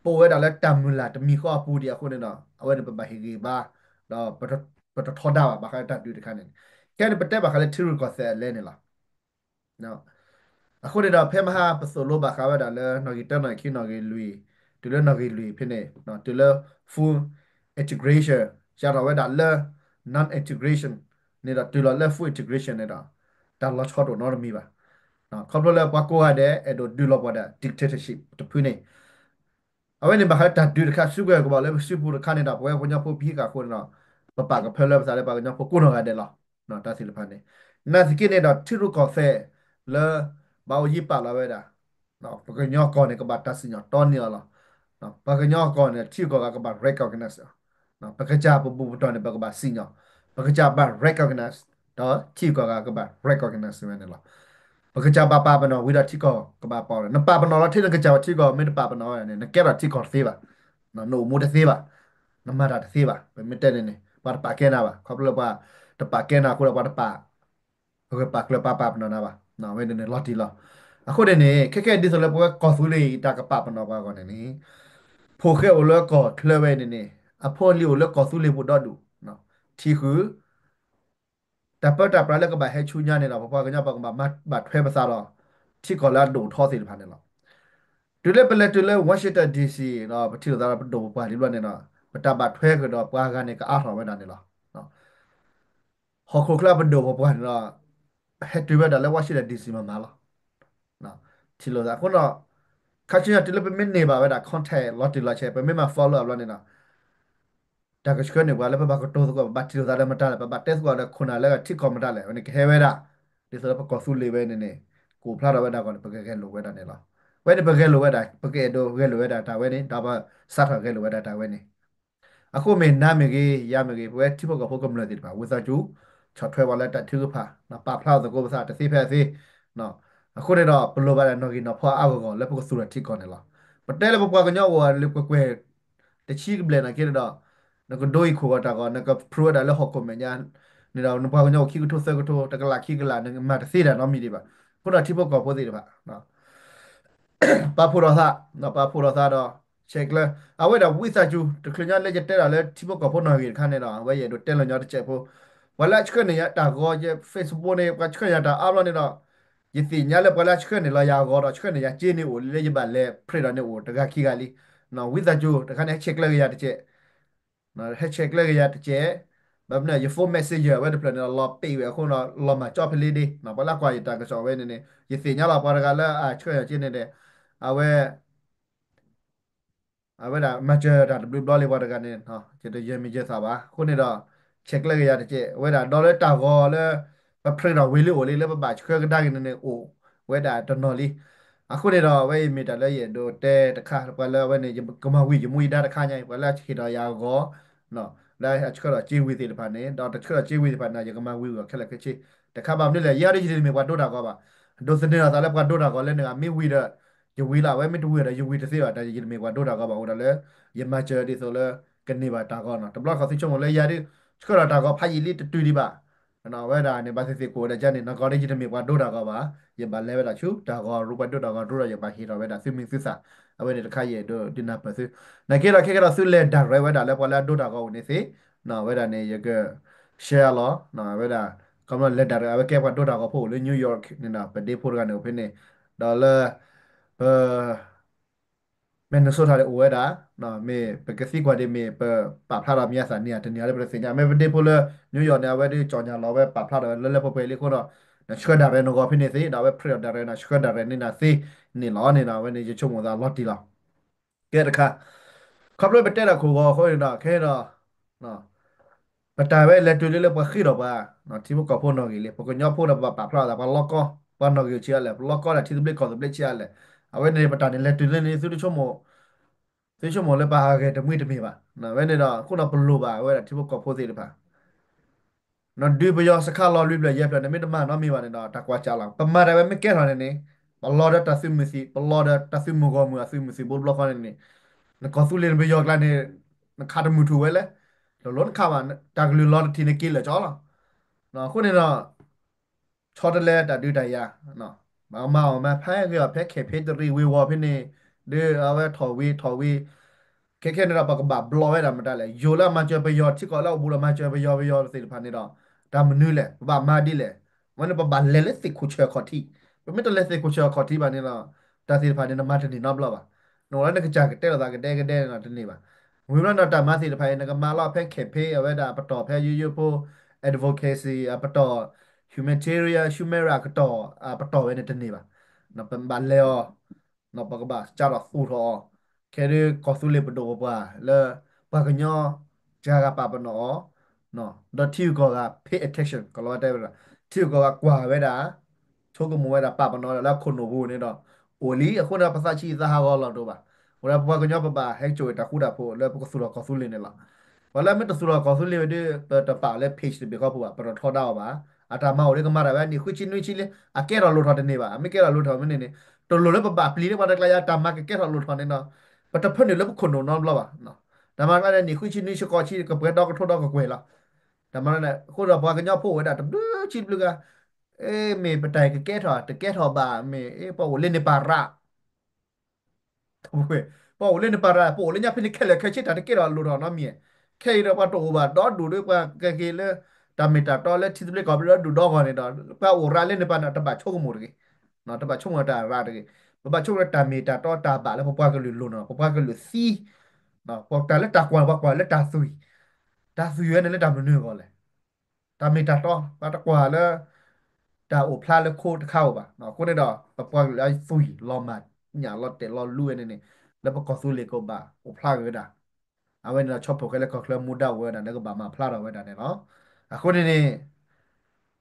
ပအိၣ်ဝဲဒၣ်လၢတၢ်မုၢ်လၢ်တမံၤဃီအပူၤဒံးအဃိန့ၣ်ဒီး အဝဲန့ၣ်ပဘၣ်ဟ့ၣ်ဂံၢ်ဘါ ဒီး ပတထီဒါဘၣ် ဘၣ်ဃးလၢတၢ်ဒုးတခါန့ၣ်န့ၣ်, ခဲန့ၣ်ပတဲဘၣ်ဃးလၢထံရူၢ်ကီၢ်သဲးအလဲန့ၣ်လီၤ. အဃိန့ၣ်ဒီး ဖဲမဟါပသိၣ်လိဘၣ်ဃးဝဲဒၣ်လၢ နီၣ်ဂံၢ်တၢ နီၣ်ဂံၢ်ခံ နီၣ်ဂံၢ်လွံၢ်, တုၤလၢနီၣ်ဂံၢ်လွံၢ်ဖဲန့ၣ် တုၤလၢ full integration စးထီၣ်ဝဲဒၣ်လၢ non integration န့ၣ်ဒီး တုၤလီၤလၢ full integration န့ၣ်ဒီး တၢ်လီၤဆီတအိၣ်နီတမံၤဘၣ်. ခီဖျိလၢပှၤကိးဂၤဒဲး အဲၣ်ဒိးဒုးလီၤပှီၢ်ဒၣ် dictatorship တဖုန့ၣ် အဝဲန့ၣ်ဘၣ်ဃးလၢတၢ်ဒုးတခါ စုကဝဲၤကဘၣ်လၢပစုပူၤတခါန့ၣ်ဒီး ပဝဲပှၤကညီဖိပဟံးဃာ်အဃိန့ၣ်ဒီး ပပာ်ကဖၢလၢပသးလၢပှၤကညီဖိကိးနီၢ်ဂၤဒဲးလီၤ. တၢ်သ့ၣ်တဖၣ်န့ၣ် နာ်သက့န့ၣ်ဒီး ထံရူၢ်ကီၢ်သဲးလၢ ဘၣ်အိၣ်ယံၤပာ်လီၤဝဲဒၣ် ပှၤကညီကီၢ်န့ၣ် ကဘၣ်တၢ်စံၣ်ညီၣ်တီန့ၢ်အီၤလီၤ. ပှၤကညီကီၢ်န့ၣ် ထံဂုၤကီၢ်ဂၤကဘၣ် recognize ပကစၢ်ပဘူၣ်ပတီၢ်န့ၣ် ပကဘၣ်စံၣ်ညီၣ်, ပကစၢ်ဘၣ် recognize ဒီးထံဂုၤကီၢ်ဂၤကဘၣ် recognize ဝဲန့ၣ်လီၤ. ပကစၢ်ဘၣ်ပာ်ပနီၣ်ဝံၤဒီးထံကီၢ်ကဘၣ်ပာ်လီၤ. နပာ်ပနီၣ်လီၤထဲနကစၢ်ဝဲထံကီၢ် မ့ၢ်တပာ်ပနီၣ်ဝဲန့ၣ် နကဲထီၣ်ထံကီၢ်တသ့ဘၣ်, နအိၣ်မူတသ့ဘၣ်, နမၤတၢ်တသ့ဘၣ်. ပမ့ၢ်တဲန့ၣ်န့ၣ် ပှၤတပာ်ကဲနၤဘၣ်. ခီဖျိလၢပှၤတပာ်ကဲနၤအဃိဒီး ပှၤတပာ် ပကပာ်ကျၢၤပာ်ပာ်ပနီၣ်နၤဘၣ်. ဝဲန့ၣ်န့ၣ်လီၤတံၢ်လီၤ. အဃိန့ၣ်န့ၣ် ခဲခဲဒ်သိးလၢပဝဲကီၢ်သူလ့ၤအံၤ တၢ်ကပာ်ပနီၣ်ပှၤအဂီၢ်န့ၣ်န့ၣ် ဖိၣ်ဃဲအိၣ်လၢကီၢ်ချၢဝဲန့ၣ်န့ၣ် အဖိအလံၤအိၣ်လၢကီၢ်သူလ့ၤပူၤဒီဒူၣ်, ထံဃုာ် တၢ်ပၢတၢ်ပြးလၢကဘၣ်ဟဲဆူညါန့ၣ်ဒီး ပပှၤကညီပကဘၣ်မၤဘၣ်ထွဲပသးဒီး ထံကီၢ်လၢအဒိၣ်ထီသ့ၣ်တဖၣ်န့ၣ်လီၤ. တုၤလၢပလဲၤတုၤလၢ Washington D C ဒီး ပထံၣ်လိာ်သးဒီးပဒိၣ်ပပှၢ်လံဘျီန့ၣ်ဒီး ပတၢ်ဘၣ်ထွဲကဒီးပှၤဂၤန့ၣ် ကအါထီၣ်ဝဲဒၣ်န့ၣ်လီၤ. ဟီၣ်ခိၣ်ချၢပဒိၣ်ပပှၢ်န့ၣ်ဒီး ဟဲတုၤဝဲဒၣ်လၢ Washington D C မၤမၤလီၤ. ထံၣ်လိာ်သးအဃိဒီး ခါဆူညါတုၤလၢပမ့ၢ်န့ၢ်ဘၣ်ဝဲဒၣ် contact လီၤတံၢ်လီၤဆဲး ပမ့ၢ်မၤ follow အဘျီန့ၣ်ဒီး တၢ်ကဆှၢန့ၢ်ပှၤလၢပဘၣ်ကတိၤသကိး ပဘၣ်ထံၣ်လိာ်သးလၢမတၤလဲၣ် ပဘၣ်တဲသကိးဒီးခိၣ်နၢ်လၢထံကီၢ်မတၤလဲၣ် ဝဲန့ၣ်ကဟဲဝဲဒၣ်, ဒ်သိးလၢပကီၢ်သူလ့ၤဝဲန့ၣ်န့ၣ် ကအိၣ်ဖျါထီၣ်ဝဲဒၣ်အဂီၢ်န့ၣ် ပကဂဲၤလိာ်ဝဲဒၣ်န့ၣ်လီၤ. ဝဲန့ၣ်ပဂဲၤလိာ်ဝဲဒၣ် ပကအဲၣ်ဒိးဂဲၤလိာ်ဝဲဒၣ်တၢ်ဝဲန့ၣ် ဒီးပစးထီၣ်ဂဲၤလိာ်ဝဲဒၣ်တၢ်ဝဲန့ၣ် အဃိမ့ၢ်နၤမ့ၢ်ဂ့ၤ ယၤမ့ၢ်ဂ့ၤ ပဝဲထံဖိကီၢ်ဖိကမျၢၢ်သ့ၣ်တဖၣ် ဝံသးစူၤ ဆီၣ်ထွဲပှၤလၢတၢ်ထုကဖၣ် ပာ်ဖျါအီၤသကိးပသးတသ့ဖဲအသ့ အဃိန့ၣ်ဒီး ပလိၣ်ဘၣ်ဒၣ်နီၣ်ဂံၢ်နီၣ်ဖီအါအါဂီၢ်ဂီၢ်လၢပကသူၣ်ထီၣ်ထံကီၢ်န့ၣ်လီၤ. ပတဲလၢပပှၤကညီအိၣ်လၢကွဲၢ်ကွဲၢ် တဆံကဘျဲၣ်နာ်က့န့ၣ်ဒီး နကဒိအံၤခိၣ်ဂီၤတၢ်ဂီၤ နကဖုးဝဲဒၣ်လၢဟီၣ်ခိၣ်မဲာ်ညါန့ၣ်ဒီး နပှၤကညီအိၣ်ခံကထိသၢကထိ တကလးခံကလး နမၤတသ့တၢ်နီတမံၤဒံးဘၣ်. အဃိဒီးထံဖိကီၢ်ဖိသ့ၣ်တဖၣ် ပာ်ဖှိၣ်ထီၣ်သး, ပာ်ဖှိၣ်ထီၣ်သးဒီး ဆဲးကျၢ, အဝဲဒၣ်ဝံသးစူၤ တချုးညီလၢယတဲဒၣ်လၢထံဖိကီၢ်ဖိနီၣ်ဂံၢ်တခါန့ၣ်ဒီး အဝဲယအဲၣ်ဒိးတဲလီၤညီတစဲးဖိ, ပှၤလၢအဆှၢန့ၢ်ယၤတၢ်ဂီၤယ Facebook န့ၣ် ပှၤဆှၢယၤတၢ်အါဘျီန့ၣ်ဒီး ယသ့ၣ်ညါလၢပှၤလၢအဆှၢန့ၢ်လီၤယၤအဂီၤဒီး ဆှၢန့ၢ်ယၤစ့န့ၣ်အိၣ်လၢယဘၣ်လဲၤ print ဒီးန့ၣ်အိၣ်တဂၤခံဂၤလံ. ဝံသးစူၤတခါန့ၣ် ဟဲဆဲးကျၢက့ၤယၤတစဲး ဟဲဆဲးကျၢက့ၤယၤတစဲး, ဘၣ်မနုၤ ယ phone messenger အဝဲတဖျၢၣ်န့ၣ်ဒီး လီၤပ့းဝဲအဃိဒီး လီၤမၢ်ကၠီဖဲလ့ဒ့, ပှၤလၢကွၢ်ယတၢ်ကစီၣ်ဝဲန့ၣ်န့ၣ် ယသ့ၣ်ညါလီၤပှၤတဂၤလၢအဆှၢယၤစ့န့ၣ်ဒီး အဝဲ အဝဲဒၣ်မၤစၢၤတၢ်တဘျုးဘျီလံပှၤတဂၤန့ၣ်, ယတယၢၤမံၤယၢၤသးဘၣ်. အဃိန့ၣ်ဒီး ဆဲးကျၢက့ၤယၤတစဲး, အဝဲဒၣ်ဒီးလၢတၢ်ဂီၤလၢ ပ print ဒီးဝံၤလံအိၣ်လံ လၢပဘၣ်ဆှၢကဒါက့ၤန့ၣ်န့ၣ် အိၣ်ဝဲဒၣ်တနီၤလံ. အဃိန့ၣ်ဒီး အဝဲအံၤမ့ၢ်တၢ်လၢယအဲၣ်ဒိးတဲတခါ ပှၤလၢအဝဲန့ၣ် ယကမၤဝံၤယမူယဒါတခါညါအံၤ ပှၤလၢအဟ့ၣ်ဒီးယၤအဂီၤ လၢအဆှၢဒီးစ့ဝံၤသ့ၣ်တဖၣ်န့ၣ် ဒီးတဆှၢဒီးစ့ဝံၤသ့ၣ်တဖၣ်န့ၣ် ယကမၤဝံၤဝံၤအီၤခဲလၢာ်ခဲဆ့ တခါဘၣ်မနုၤလဲၣ် ယဲဒၣ်ယတမ့ၢ်ပှၤဒိတၢ်ဂီၤဘၣ်. ဒိးသန့ၤအသးလၢပှၤဒိတၢ်ဂီၤလၢန့ၣ် မ့ၢ်ဝံၤဒီး ယဝံၤလီၤ အဝဲမ့ၢ်တဝံၤဒီး ယဝံၤတသ့ဘၣ် တၢ်ယတမ့ၢ်ပှၤဒိတၢ်ဂီၤဘၣ် အိၣ်ဒၣ်လၢ ယမၤစၢၤဒ်သိးလၢ ကန့ၢ်ဘၣ်တၢ်ဂီၤနီၤ. တဘျီတခီၣ်သုဆိကမိၣ်လၢယၤဒုး ဆှၢဒီးတၢ်ဂီၤဖးယံာ်လံတတုၤဒံးဘၣ်. အဝဲဒၣ်န့ၣ် ဘၣ်သ့ၣ်သ့ၣ်ကိးဝဲဒၣ်ကန့ၣ် နီၢ်ကီၢ်ဒ်ယတမ့ၢ်ပှၤဒိတၢ်ဂီၤဘၣ်, ယဘၣ်လဲၤဝဲဒၣ်ဆူတၢ်ဂီၤရူ ပှၤဒိတၢ်ဂီၤရူဒီး ယဘၣ်ဟ့ၣ်ထီၣ်ဝဲဒၣ်သုမံၤသုသၣ်, အဝဲန့ၣ်တခါယအဲၣ်ဒိးဒုးနၢ်ပၢၢ်သု. နာ်က့ဒီးခဲကဲဒီးသုလဲၤ direct ဝဲဒၣ်လၢပှၤလၢအဒိတၢ်ဂီၤအိၣ်န့ၣ်သ့, ဝဲဒၣ်န့ၣ် ယက share လီၤ, အဝဲဒၣ် ကမၣ်လဲၤ direct အဝဲကဲပှၤဒိတၢ်ဂီၤဖိအိၣ်လၢ New York န့ၣ်ဒီး ပဒ့ဖိတဂၤန့ၣ်အိၣ်ဖဲန့ၣ်, ဒီးလၢ ပ Minnesota န့ၣ်အိၣ်ဝဲဒၣ်, မ့ၢ်ပကသံကွၢ်ဒ်မ့ၢ်ပပာ်ဖျါထီၣ်မံၤအသးန့ၣ်ဧါ တန့ၢ်ဧါလၢပတသ့ၣ်ညါ, မ့ၢ်ပဒ့ဖိလၢ New York န့ၣ် အဝဲဒၣ်ကၠီၣ်ညါလီၤဝဲ ပာ်ဖျါထီၣ်ဝဲလၢလၢပှဲၤပှဲၤလံအဃိဒီး နဆှၢ direct နဂီၤဖဲန့ၣ်သ့, ဒီးအဝဲ print ဒီး direct နဆှၢ direct န့ၢ်နၤသ့န့ၣ်လီၤန့ၣ်ဒီး အဝဲန့ၣ်ယဆိကမိၣ်သးလီၤတံၢ်လီၤ. ကဲတခါ ခီဖျိပတဲတၢ်ခိၣ်ဂီၤအဃိန့ၣ်ဒီး ခဲအံၤဒီး ပတၢ်ဝဲလဲၤတုၤလၢလၢပှၤဃ့ဒီးပှၤ ထံဖိကီၢ်ဖိနီၢ်ဂံၢ်လံ, ပှၤကညီဖိဒီးပဘၣ်ပာ်ဖျါအသး ပှၤလီကီ ပှၤနီၢ်ဂံၢ်အိၣ်ဆံးအါလဲၣ်, ပလီကီဒၣ်ထံသဘျ့ကီၢ်သဘျ့ဆံးအါလဲၣ်, အဝဲန့ၣ်ပတၢ်န့ၣ်လဲၤတုၤလၢန့ၣ် သုတဆိကမိၣ်, သုဆိကမိၣ်လၢပှၤဟးဂဲၤတမှံတမ့ၢ်ဘၣ်. အဝဲန့ၣ်ဒီး အဃိဒီးပလိၣ်ဘၣ်ဝဲဒၣ်ထံဖိကီၢ်ဖိသ့ၣ်တဖၣ် နဒုးပယီၤစခါလီၤလွံၢ်ဖျၢၣ်ယဲၢ်ဖျၢၣ်န့ၣ် မ့ၢ်တမၤနီတမံၤဘၣ်န့ၣ်ဒီး တၢ်ကွၢ်စးလီၤ. ပမၤတၢ်ဝဲမ့ၢ်ကဲထီၣ်န့ၣ်န့ၣ် ပလီၤဒီးတၢ်သုးမုၢ်သံၣ်, ပလီၤဒီးတၢ်သုးမုၢ်ဂီၢ်မုၢ် အသုးမုၢ်သံၣ်ဘိတဘျီဃီန့ၣ်န့ၣ် နကီၢ်သူလ့ၤနပယီၤကျါန့ၣ် နခးတမုာ်ထူၣ်ဝဲလဲၣ်, တလိၣ်နခးဘၣ်, တၢ်ကလုၢ်လီၤတထံၣ်န့ၣ်က့ၤလၢာ်ကၠီလီၤ. အဃိန့ၣ်ဒီး ဆီတလဲတၢ်ဒုးတၢ်ယၤ ဘၣ်မၤအီၣ်မၤဖဲဂ့ၤအီၤ ဖဲ campaign တရံးဝ့ၤဝီၤဖဲန့ၣ် ဒုးအဝဲထီၣ်ဝ့ၤထီၣ်ဝ့ၤ ခဲခဲန့ၣ်ဒီး ပကဘၣ်ဘျီဝဲဒၣ်မတၤလဲၣ်, ယိၤလၢအမၤစၢၤပယီၤ ထံကီၢ်လၢအဘူးဒီးမၤစၢၤပယီၤ ပယီၤသ့ၣ်တဖၣ်န့ၣ်ဒီး တၢ်မနုၤလဲၣ်, ပဘၣ်မၤဒ်လဲၣ်. အဝဲန့ၣ်ပဘၣ်လဲၤလၢသ့ၣ်ခိၣ်ဆၢၣ်ခီၣ်ထံး, ပမ့ၢ်တလဲၤသ့ၣ်ခိၣ်ဆၢၣ်ခီၣ်ထံးဘၣ်န့ၣ်ဒီး တၢ်သ့ၣ်တဖၣ်န့ၣ် နမၤတန့ၢ်နီတဘျီဘၣ်. နအိၣ်လၢနကစၢ်ကတဲလိာ်သးကဒဲကဒဲန့ၣ်ဒီးတန့ၢ်ဘၣ်. ဝံၤဘျီနီၢ်တၢ်မၤသ့ၣ်တဖၣ်အံၤ နကမၤလီၤဖဲ campaign အဝဲဒၣ်အပတီၢ် ဖဲယိယိဖိ advocacy အပတီၢ် humanitarian human rights အကတီၢ် အပတီၢ်ဝဲန့ၣ်တန့ၢ်ဘၣ်. ပဘၣ်လဲၤအီၤ ပကဘၣ်စးထီၣ်သူၣ်ထီၣ်အီၤ, ခဲဒုးကီၢ်သူလ့ၤပဒိၣ်ပပှၢ်လၢ ပှၤကညီ စှၤဂၤပာ်ပနီၣ်အီၤ, ဒီးထံဂုၤကီၢ်ဂၤ pay attention ကလီၤဝဲတဲဝဲဒၣ် ထံဂုၤကီၢ်ဂၤကွၢ်ဝဲဒၣ် ဆိကမိၣ်ဝဲဒၣ်ပာ်ပနီၣ်ဝဲဒၣ်လၢအခိၣ်နူာ်ပူၤန့ၣ်ဒီး အိၣ်လံ. အဃိန့ၣ် ပသးဆံးသးဟးဂီၤလီၤတအိၣ်ဘၣ်. အဃိဒီးပပှၤကညီပဘၣ်ဟဲစိာ်တၢ်ဃူတၢ်ဖိး လၢပကသူၣ်ထီၣ်ကီၢ်သူလ့ၤန့ၣ်လီၤ. ပှၤလၢအမ့ၢ်တသူၣ်ထီၣ်ကီၢ်သူလ့ၤဝဲဒၣ် ပတပာ်အီၤလၢ page တဘ့ၣ်ဃီပူၤဘၣ်, ပတထီဒါအီၤဘၣ်. အတၢ်မၤအိၣ်ဒီးကမၤတၢ်ဝဲနံၣ်ဃုဆံနွံဆံလံ, အကဲထီၣ်လိၣ်ထီၣ်တန့ၢ်ဘၣ်, အမ့ၢ်ကဲထီၣ်လိၣ်ထီၣ်မ့ၢ်န့ၣ်န့ၣ် တလိၣ်လၢပဘၣ်ပျံၤလၢပှၤတကျါယါ တၢ်မၤကကဲထီၣ်လိၣ်ထီၣ်န့ၣ်ဒီး ပတဖၢနုာ်လၢပခိၣ်နူာ်နီတဘျီဘၣ်. တၢ်မၤတကျါန့ၣ် နံၣ်ဃုဆံနွံဆံဃိးဆံ ကပှဲၤဒီကထိဒီကကွဲၢ်လီၤ. တၢ်မၤန့ၣ် အဃိဒီးပှၤကညီဖိဝဲဒၣ်တဘျုးဆံတဘျုးဂၤ, မ့ၢ်ပတၢ်ကကဲထီၣ် တကဲထီၣ်ဘၣ်, မ့ၢ်ပှၤအိၣ်လၢန့ၣ်ပၤရၣ် ပှၤအိၣ်လၢန့ၣ်ပၤရၣ် ပအိၣ်လၢညါဖဲန့ၣ်ခဲလၢာ်ခဲဆ့ တၢ်တကဲထီၣ်လိၣ်ထီၣ်နီတမံၤ. ခဲအံၤဒီးပှၤတအိၣ်ဘၣ်ဒီဒူၣ်ဒီး ပှၤကက့ၤလၢ တၢ်မ့ၢ်တၢ်တီလၢထံသဘျ့ကီၢ်သဘျ့ဒီဒူၣ်ဒီဂီၢ်န့ၣ်ဒီး ပှၤအိၣ်ရၣ်လၢန့ၣ်ပၤန့ၣ် တဘၣ်ဆိကမိၣ်တဂ့ၤ, တဘၣ်ဆိကမိၣ်တၢ်ရၣ်တဂ့ၤ. ပဘၣ်ဆိကမိၣ်တၢ်မ့ၢ်တၢ်တီတၢ်ဘၣ်လၢပပှၤကလုာ်လိၣ်န့ၣ်လီၤ. ပပှၤကလုာ်သံ, ပတၢ်လၢတၢ်ကွၢ်န့ၣ် ပှၤကွၢ်လၢတၢ်သွံၣ်, တၢ်သွံၣ်ဝဲန့ၣ်လၢတၢ်မနုၤအဂီၢ်လဲၣ်. တၢ်မ့ၢ်တၢ်တီ ပှၤတကွၢ်လၢ တၢ်အိၣ်ဖျါလၢခိတခါဧိၤဘၣ်. အဃိန့ၣ်ဒီး ပပှၤကလုာ်အသွံၣ်လီၤမၢ်ညၣ်လီၤတဲာ်လီၤလူဝဲန့ၣ်န့ၣ် လၢပကီၢ်သူလ့ၤကဘၣ်အိၣ်ဖျါက့ၤဝဲဒၣ်. အဝဲန့ၣ်ဒီး ဆီၣ်ဖီၣ်ဃဲလၢကီၢ်ချၢမူဒါအိၣ်ဝဲဒၣ်လၢကဘၣ်မၤဖျါထီၣ်ဝဲဒၣ်န့ၣ်လီၤ. အဃိန့ၣ်န့ၣ်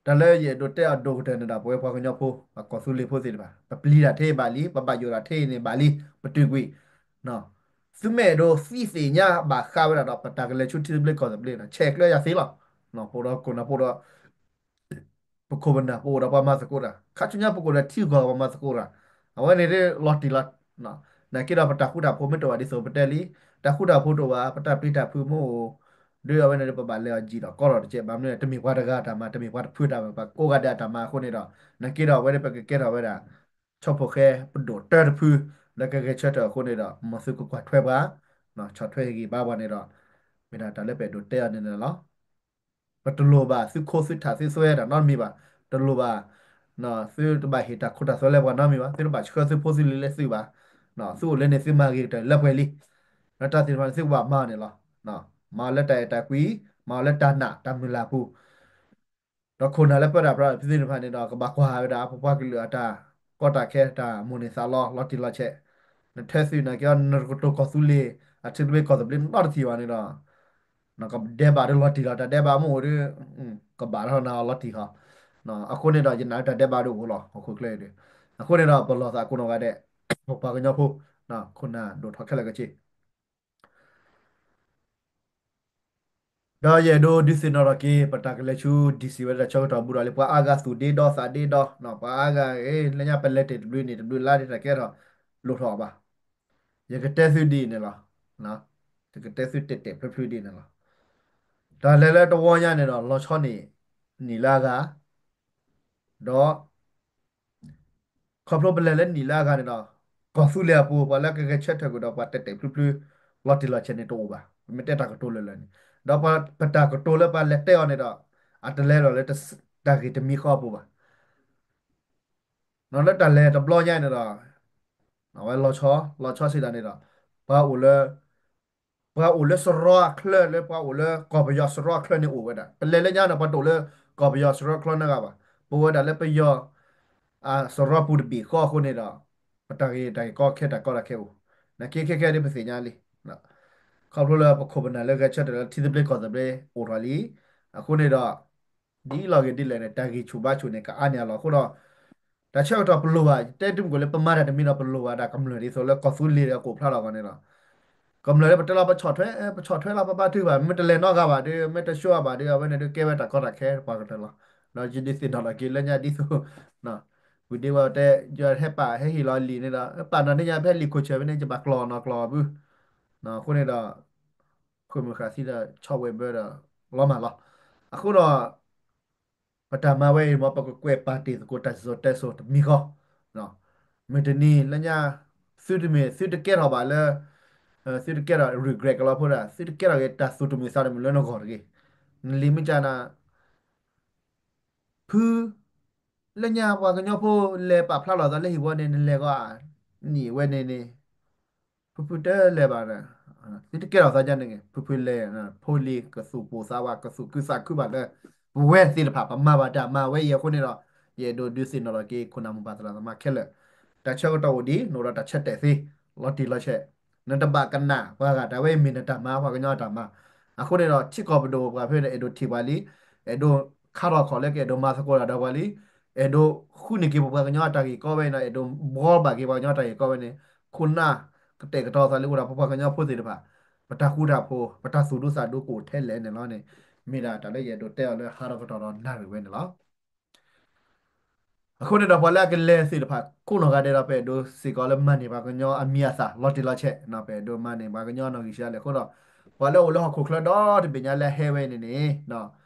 တၢ်လၢယအဲၣ်ဒိးတဲအဒိၣ်ကတၢၢ်န့ၣ်ဒီး ပဝဲပှၤကညီဖိ ပှၤကီၢ်သူလ့ၤဖိသ့ၣ်တဖၣ် ပပျံၤတၢ်ထဲအံၤဘၣ်လံ, ပဘၣ်ယိၣ်တၢ်ထဲအံၤန့ၣ်ဘၣ်လံ, ပတုာ်ကွံာ် သုမ့ၢ်အဲၣ်ဒိးသ့ၣ်ညါဘၣ်ဃးဝဲဒၣ်ဒီး ပတၢ်ကလဲၤဆူထံသဘျ့ကီၢ်သဘျ့န့ၣ် ဆဲးကျၢယၤသ့လီၤ. ပအိၣ်ဒီးခိၣ်နၢ် ပအိၣ်ဒီး ပခိၣ်ပနၢ် ပအိၣ်ဒီးပှၤမၤသကိးတၢ် ခါဆူညါပကအိၣ်ဒီးထံဂုၤကီၢ်ဂၤပှၤမၤသကိးတၢ် အဝဲန့ၣ်လီၤတံၢ်လီၤ. နာ်က့ဒီးပတၢ်ဃူတၢ်ဖိးမ့ၢ်တအိၣ်ဘၣ်ဒ်သိးပတဲလံ, တၢ်ဃူတၢ်ဖိးတအိၣ်ဘၣ် ပတၢ်ပျံၤတၢ်ဖုးမ့ၢ်အိၣ် ဒီးအဝဲန့ၣ်ဒီးပဘၣ်လဲၤအီၤယံာ်ဒီးကီထီၣ်တကဲး ဘၣ်မနုၤလဲၣ် တမ့ၢ်ပှၤတဂၤအတၢ်မၤ တမ့ၢ်ပှၤတဖုအတၢ်မၤ ပှၤကိးဂၤဒဲးအတၢ်မၤအဃိန့ၣ်ဒီး နာ်က့ဒီးအဝဲဒၣ်ပကကဲထီၣ်ဝဲဒၣ် ဆီၣ်ဖိၣ်ဃဲပဒိၣ်တၢတဖု လၢကဂဲၤဆၢထၢၣ်အဃိန့ၣ်ဒီး မ်သုကကွၢ်ထွဲပှၤ ဆီၣ်ထွဲဟ့ၣ်ဂံၢ်ဘါပှၤန့ၣ်ဒီး မ့ၢ်ဒၣ်တၢ်လၢပအဲၣ်ဒိးတဲအီၤန့ၣ်လီၤ. ပတလိၣ်ဘၣ်သုခိသုထးသုသွဲတၢ်နီတမံၤဘၣ်, တလိၣ်ဘၣ် သုတဘၣ်ဟ့ၣ်တၢ်ခိတၢ်သွဲလၢပှၤနီတမံၤဘၣ်, သုတဘၣ်ဆှၢသုဖိသုလံၤလၢသုဘၣ်, သုအိၣ်လၢန့ၣ်သုမၤဂ့ၤကတၢၢ်လၢပှဲၤလံ. လၢတၢ်သ့ၣ်တဖၣ်န့ၣ်သုကဘၣ်မၤအီၤန့ၣ်လီၤ. မၤအီၤလၢတၢ်အဲၣ်တၢ်ကွံ, မၤအီၤလၢတၢ်နာ်တၢ်မုၢ်လၢ်ပူၤ ဒီးခိၣ်နၢ်လၢပၢတၢ်ပြးဖဲသ့ၣ်တဖၣ်န့ၣ်ဒီး ကဘၣ်ကွၢ်ဝဲဒၣ်ပပှၤကလုာ်အတၢ်ကီတၢ်ခဲတၢ်မိၣ်န့ၢ်သးလီ လီၤတံၢ်လီၤဆဲး, နထၢသုးနာ်က့ နတကတိၤကီၢ်သူလ့ၤ အထံသဘျ့ကီၢ်သဘျ့နီတထံၣ်ဘၣ်န့ၣ်ဒီး နကဒဲးဘးဒီးလီၤတံၢ်လီၤ တၢ်ဒဲးဘးမ့ၢ်အိၣ်ဒီး ကဘၣ်ထီၣ်နၤအီၤလီၤတံၢ်ဟီ. အဃိန့ၣ်ဒီး ယနာ်လၢတၢ်ဒဲးဘးဒုးအိၣ်လီၤ ဟီၣ်ခိၣ်ချၢအံၤဒီး, အဃိန့ၣ်ဒီး ပလီၢ်သးကိးနီၢ်ဂၤဒဲး ပပှၤကညီဖိ ခိၣ်နၢ်ဒိၣ်ထီၣ်ခဲလၢာ်ကဆ့ ဒီးယအဲၣ်ဒိးဒုးသ့ၣ်နီၣ်ထီၣ်က့ၤ ပတၢ်ကလဲၤဆူ DC ဝဲတၢ်ဆၢကတီၢ်ဘူးဒီးလၢ ပှၤအါဂၤသူၣ်ဒ့ဒီသးဒ့ဒီ, ပှၤအါဂၤ လၢညါပလဲၤတ့ၢ်တဘျုးန့ၣ် တဘျုးလါဒ်တၢ်ကဲထီၣ်လိၣ်ထီၣ်ဘၣ်. ယကတဲသုဒ်အံၤန့ၣ်လီၤ. ယကတဲသုတဲာ်တဲာ်ဖျုးဖျုးဒ်အံၤန့ၣ်လီၤ. တၢ်လဲၤလၢတဝီညါန့ၣ်ဒီး လီၤဆီန့ၣ် နံၣ်လၢအဂၤ, ဒီး ခီဖျိပလဲၤလၢနံၣ်လၢအဂၤန့ၣ်ဒီး ကီၢ်သူလ့ၤအပူၤ ပှၤလၢကဂဲၤဆၢထၢၣ်ကွံာ်ဒီးပှၤတဲာ်တဲာ်ဖျုးဖျုး လီၤတံၢ်လီၤဆဲးန့ၣ်တအိၣ်ဘၣ်. ပမ့ၢ်တဲတၢ်ကတိၤလၢာ်လၢာ်န့ၣ်, ဒီးပတၢ်ကတိၤလၢပှၤလဲၤတဲအီၤန့ၣ်ဒီး အတလဲၤဒီးလၢတၢ်ဂ့ၢ်တမံၤဃီအပူၤဘၣ်. လၢတၢ်လဲၤတဘျီညါန့ၣ်ဒီး အဝဲလီၤဆီ လီၤဆီစံးဒၣ်န့ၣ်ဒီး ပှၤအိၣ်လၢ ပှၤအိၣ်လၢစရီအချၢ လၢပှၤအိၣ်လၢကီၢ်ပယီၤစရီအချၢန့ၣ်အိၣ်ဝဲဒၣ်. ပလဲၤလၢညါန့ၣ် ပှၤတအိၣ်လၢကီၢ်ပယီၤစရီအချၢန့ၣ်ဂ့ၤဘၣ်. ပအိၣ်ဝဲဒၣ်လၢပယီၤ အစရီပူၤတဘ့ၣ်ဃီအဃိန့ၣ်ဒီး ပတၢ်ဂ့ၢ်တၢ်ဂ့ၢ်ကီခဲတၢ်ကီတၢ်ခဲအိၣ် နာ်က့ခဲခဲဒ်ပသ့ၣ်ညါလံ. ခီဖျိလၢပခိၣ်ပနၢ်လၢဂဲၤဆၢထၢၣ်လၢထံသဘျ့ကီၢ်သဘျ့အိၣ်ထီၣ်လံ. အဃိန့ၣ်ဒီး ဒ်လီၤဂ့ၤဒ်လဲၣ်န့ၣ် တၢ်ဂံၢ်ဆူၣ်ဘါဆူၣ်န့ၣ် ကအါန့ၢ်အလီၢ်အဃိဒီး တၢ်ဆၢကတီၢ်ပလိၣ်ဘၣ် တဲတုၤမ့ၢ်ကီးလၢပမၤတၢ်တမံၤဒီး ပလိၣ်ဘၣ်ဒၣ်ကမျၢၢ်ဒ်သိးလၢကီၢ်သူလ့ၤဒီးကအိၣ်ဖျါလီၤအဂီၢ်န့ၣ်ဒီး ကမျၢၢ်လၢပတဲလီၤပဆီၣ်ထွဲ ပဆီၣ်ထွဲလီၤပဘါထုကဖၣ် မ့ၢ်တလဲၤနီတဂၤဘၣ်ဒီး မ့ၢ်တဆှၢဘၣ်ဒီး အဝဲန့ၣ်ဒုး ကဲဝဲတၢ်ကီတၢ်ခဲပှၤကတၢၢ်လီၤ. ဒီးယဒုးသ့ၣ်နီၣ်ထီၣ်က့ၤလၢညါဒ်သိး ဝံၤဒ့ဝဲတဲ ယဟဲပာ်ဟဲဟ့ၣ်လီၤလံာ်န့ၣ်ဒီး ပာ်နီၣ်န့ၢ်ညါဖဲလံာ်ခိၣ်ဆၢၣ်ဖဲန့ၣ် ယဘၣ်ကျီၢ်နီၢ်ကျီၢ်ဘု အဃိန့ၣ်ဒီး ခိၣ်မုၢ်ဃာ်သံဒီးဆီဝဲဘၢဒီး လီၤမၢ်လီၤ. အဃိဒီး ပတၢ်မၤဝဲအံၤမ့ၢ် ပကကွဲးပာ်တ့ၢ်သကိးတၢ်စံၣ်စိၤတဲစိၤတမံၤဃီ, မုၢ်တနံၤလၢညါ သုတမ့ၢ် သုတကဲထီၣ်ဘၣ်လၢ သုတကဲထီၣ် regret ကလီၤဖိဒၣ် သုတကဲထီၣ်က့ၤတၢ်သူၣ်တမုာ်သးတမုာ်လၢနဂီၢ်တဂ့ၤ. နလံၤမ့ၢ်ကနၤ ဖု လၢညါပှၤကညီဖိလဲၤပာ်ဖျါလီၤသးလၢဟံၣ်ဝီန့ၣ် နလဲၤဂီၤ နံၣ်ဝဲန့ၣ်န့ၣ် ဖုဖုတလဲၤဘၣ်ဒီး သုတကဲထီၣ်သးဒ်န့ၣ်ဂ့ၤ ဖုဖုလဲၤ ဖိလံၤကသူၣ်ပိၢ်သးဝး ကသူၣ်ခုသးခုဘၣ်လၢ ပဝဲသ့ၣ်တဖၣ် ပမၤဘၣ်တၢ်မၤဝဲအံၤအဃိန့ၣ်ဒီး ယအဲၣ်ဒိးဒုးသ့ၣ်နီၣ်ထီၣ်က့ၤ ခိၣ်နၢ်မိၢ်ပၢ်သရၣ်သမါခဲလၢာ် တၢ်ဆၢကတီၢ်အိၣ်ဒံး နအိၣ်ဒီးတၢ်ဆၢတဲာ်သ့ လီၤတံၢ်လီၤဆဲး နတဘၣ်ကနၣ်ပှၤဂၤ တၢ်ဝဲအံၤမ့ၢ်နတၢ်မၤ ပှၤကညီအတၢ်မၤ အဃိန့ၣ်ဒီး ထံကီၢ်ပဒိၣ်ပပှၢ်ဖဲန့ၣ် အဲၣ်ဒိးထံၣ်ပှၤလံ အဲၣ်ဒိးခါထီၣ်ခီၣ်လၢကအဲၣ်ဒိးမၤသကိးတၢ်ဒီးပှၤလံ အဲၣ်ဒိးဃုန့ၢ်က့ၤပပှၤကညီအတၢ်ဂ့ၢ်ကီဝဲအံၤဒီး အဲၣ်ဒိးဘှီဘၣ်က့ၤပှၤကညီအတၢ်ဂ့ၢ်ကီဝဲန့ၣ် ခိၣ်နၢ် ကတဲာ်ကတီၤသးလၢအိၣ်ဒီးပပှၤကညီဖိသ့ၣ်တဖၣ် ပတၢ်ဃူတၢ်ဖိး ပတၢ်သူၣ်ဒူသးဒူကအိၣ်ထဲလဲၣ်န့ၣ်လီၤန့ၣ် မ့ၢ်ဒၣ်တၢ်လၢယအဲၣ်ဒိးတဲအီၤလၢဟါထီၣ်ကတီၢ်ဒီးနၣ်ရံၣ်ဝဲန့ၣ်လီၤ. အဃိန့ၣ်ဒီး ပှၤလၢအကလဲၤသ့ၣ်တဖၣ် ကိးနီၢ်ဂၤဒဲးဒီး ပအဲၣ်ဒိးစ့ၢ်ကီးလၢမၤန့ၢ်ပှၤကညီအမံၤအသၣ် လီၤတံၢ်လီၤဆဲး ပအဲၣ်ဒိးမၤန့ၢ်ပှၤကညီအနီၣ်ဂံၢ်စှၤလဲၣ်အဃိဒီး ပှၤလၢအိၣ်လၢဟီၣ်ခိၣ်ချၢဒီတဘ့ၣ်ညါလၢဟဲဝဲန့ၣ်န့ၣ်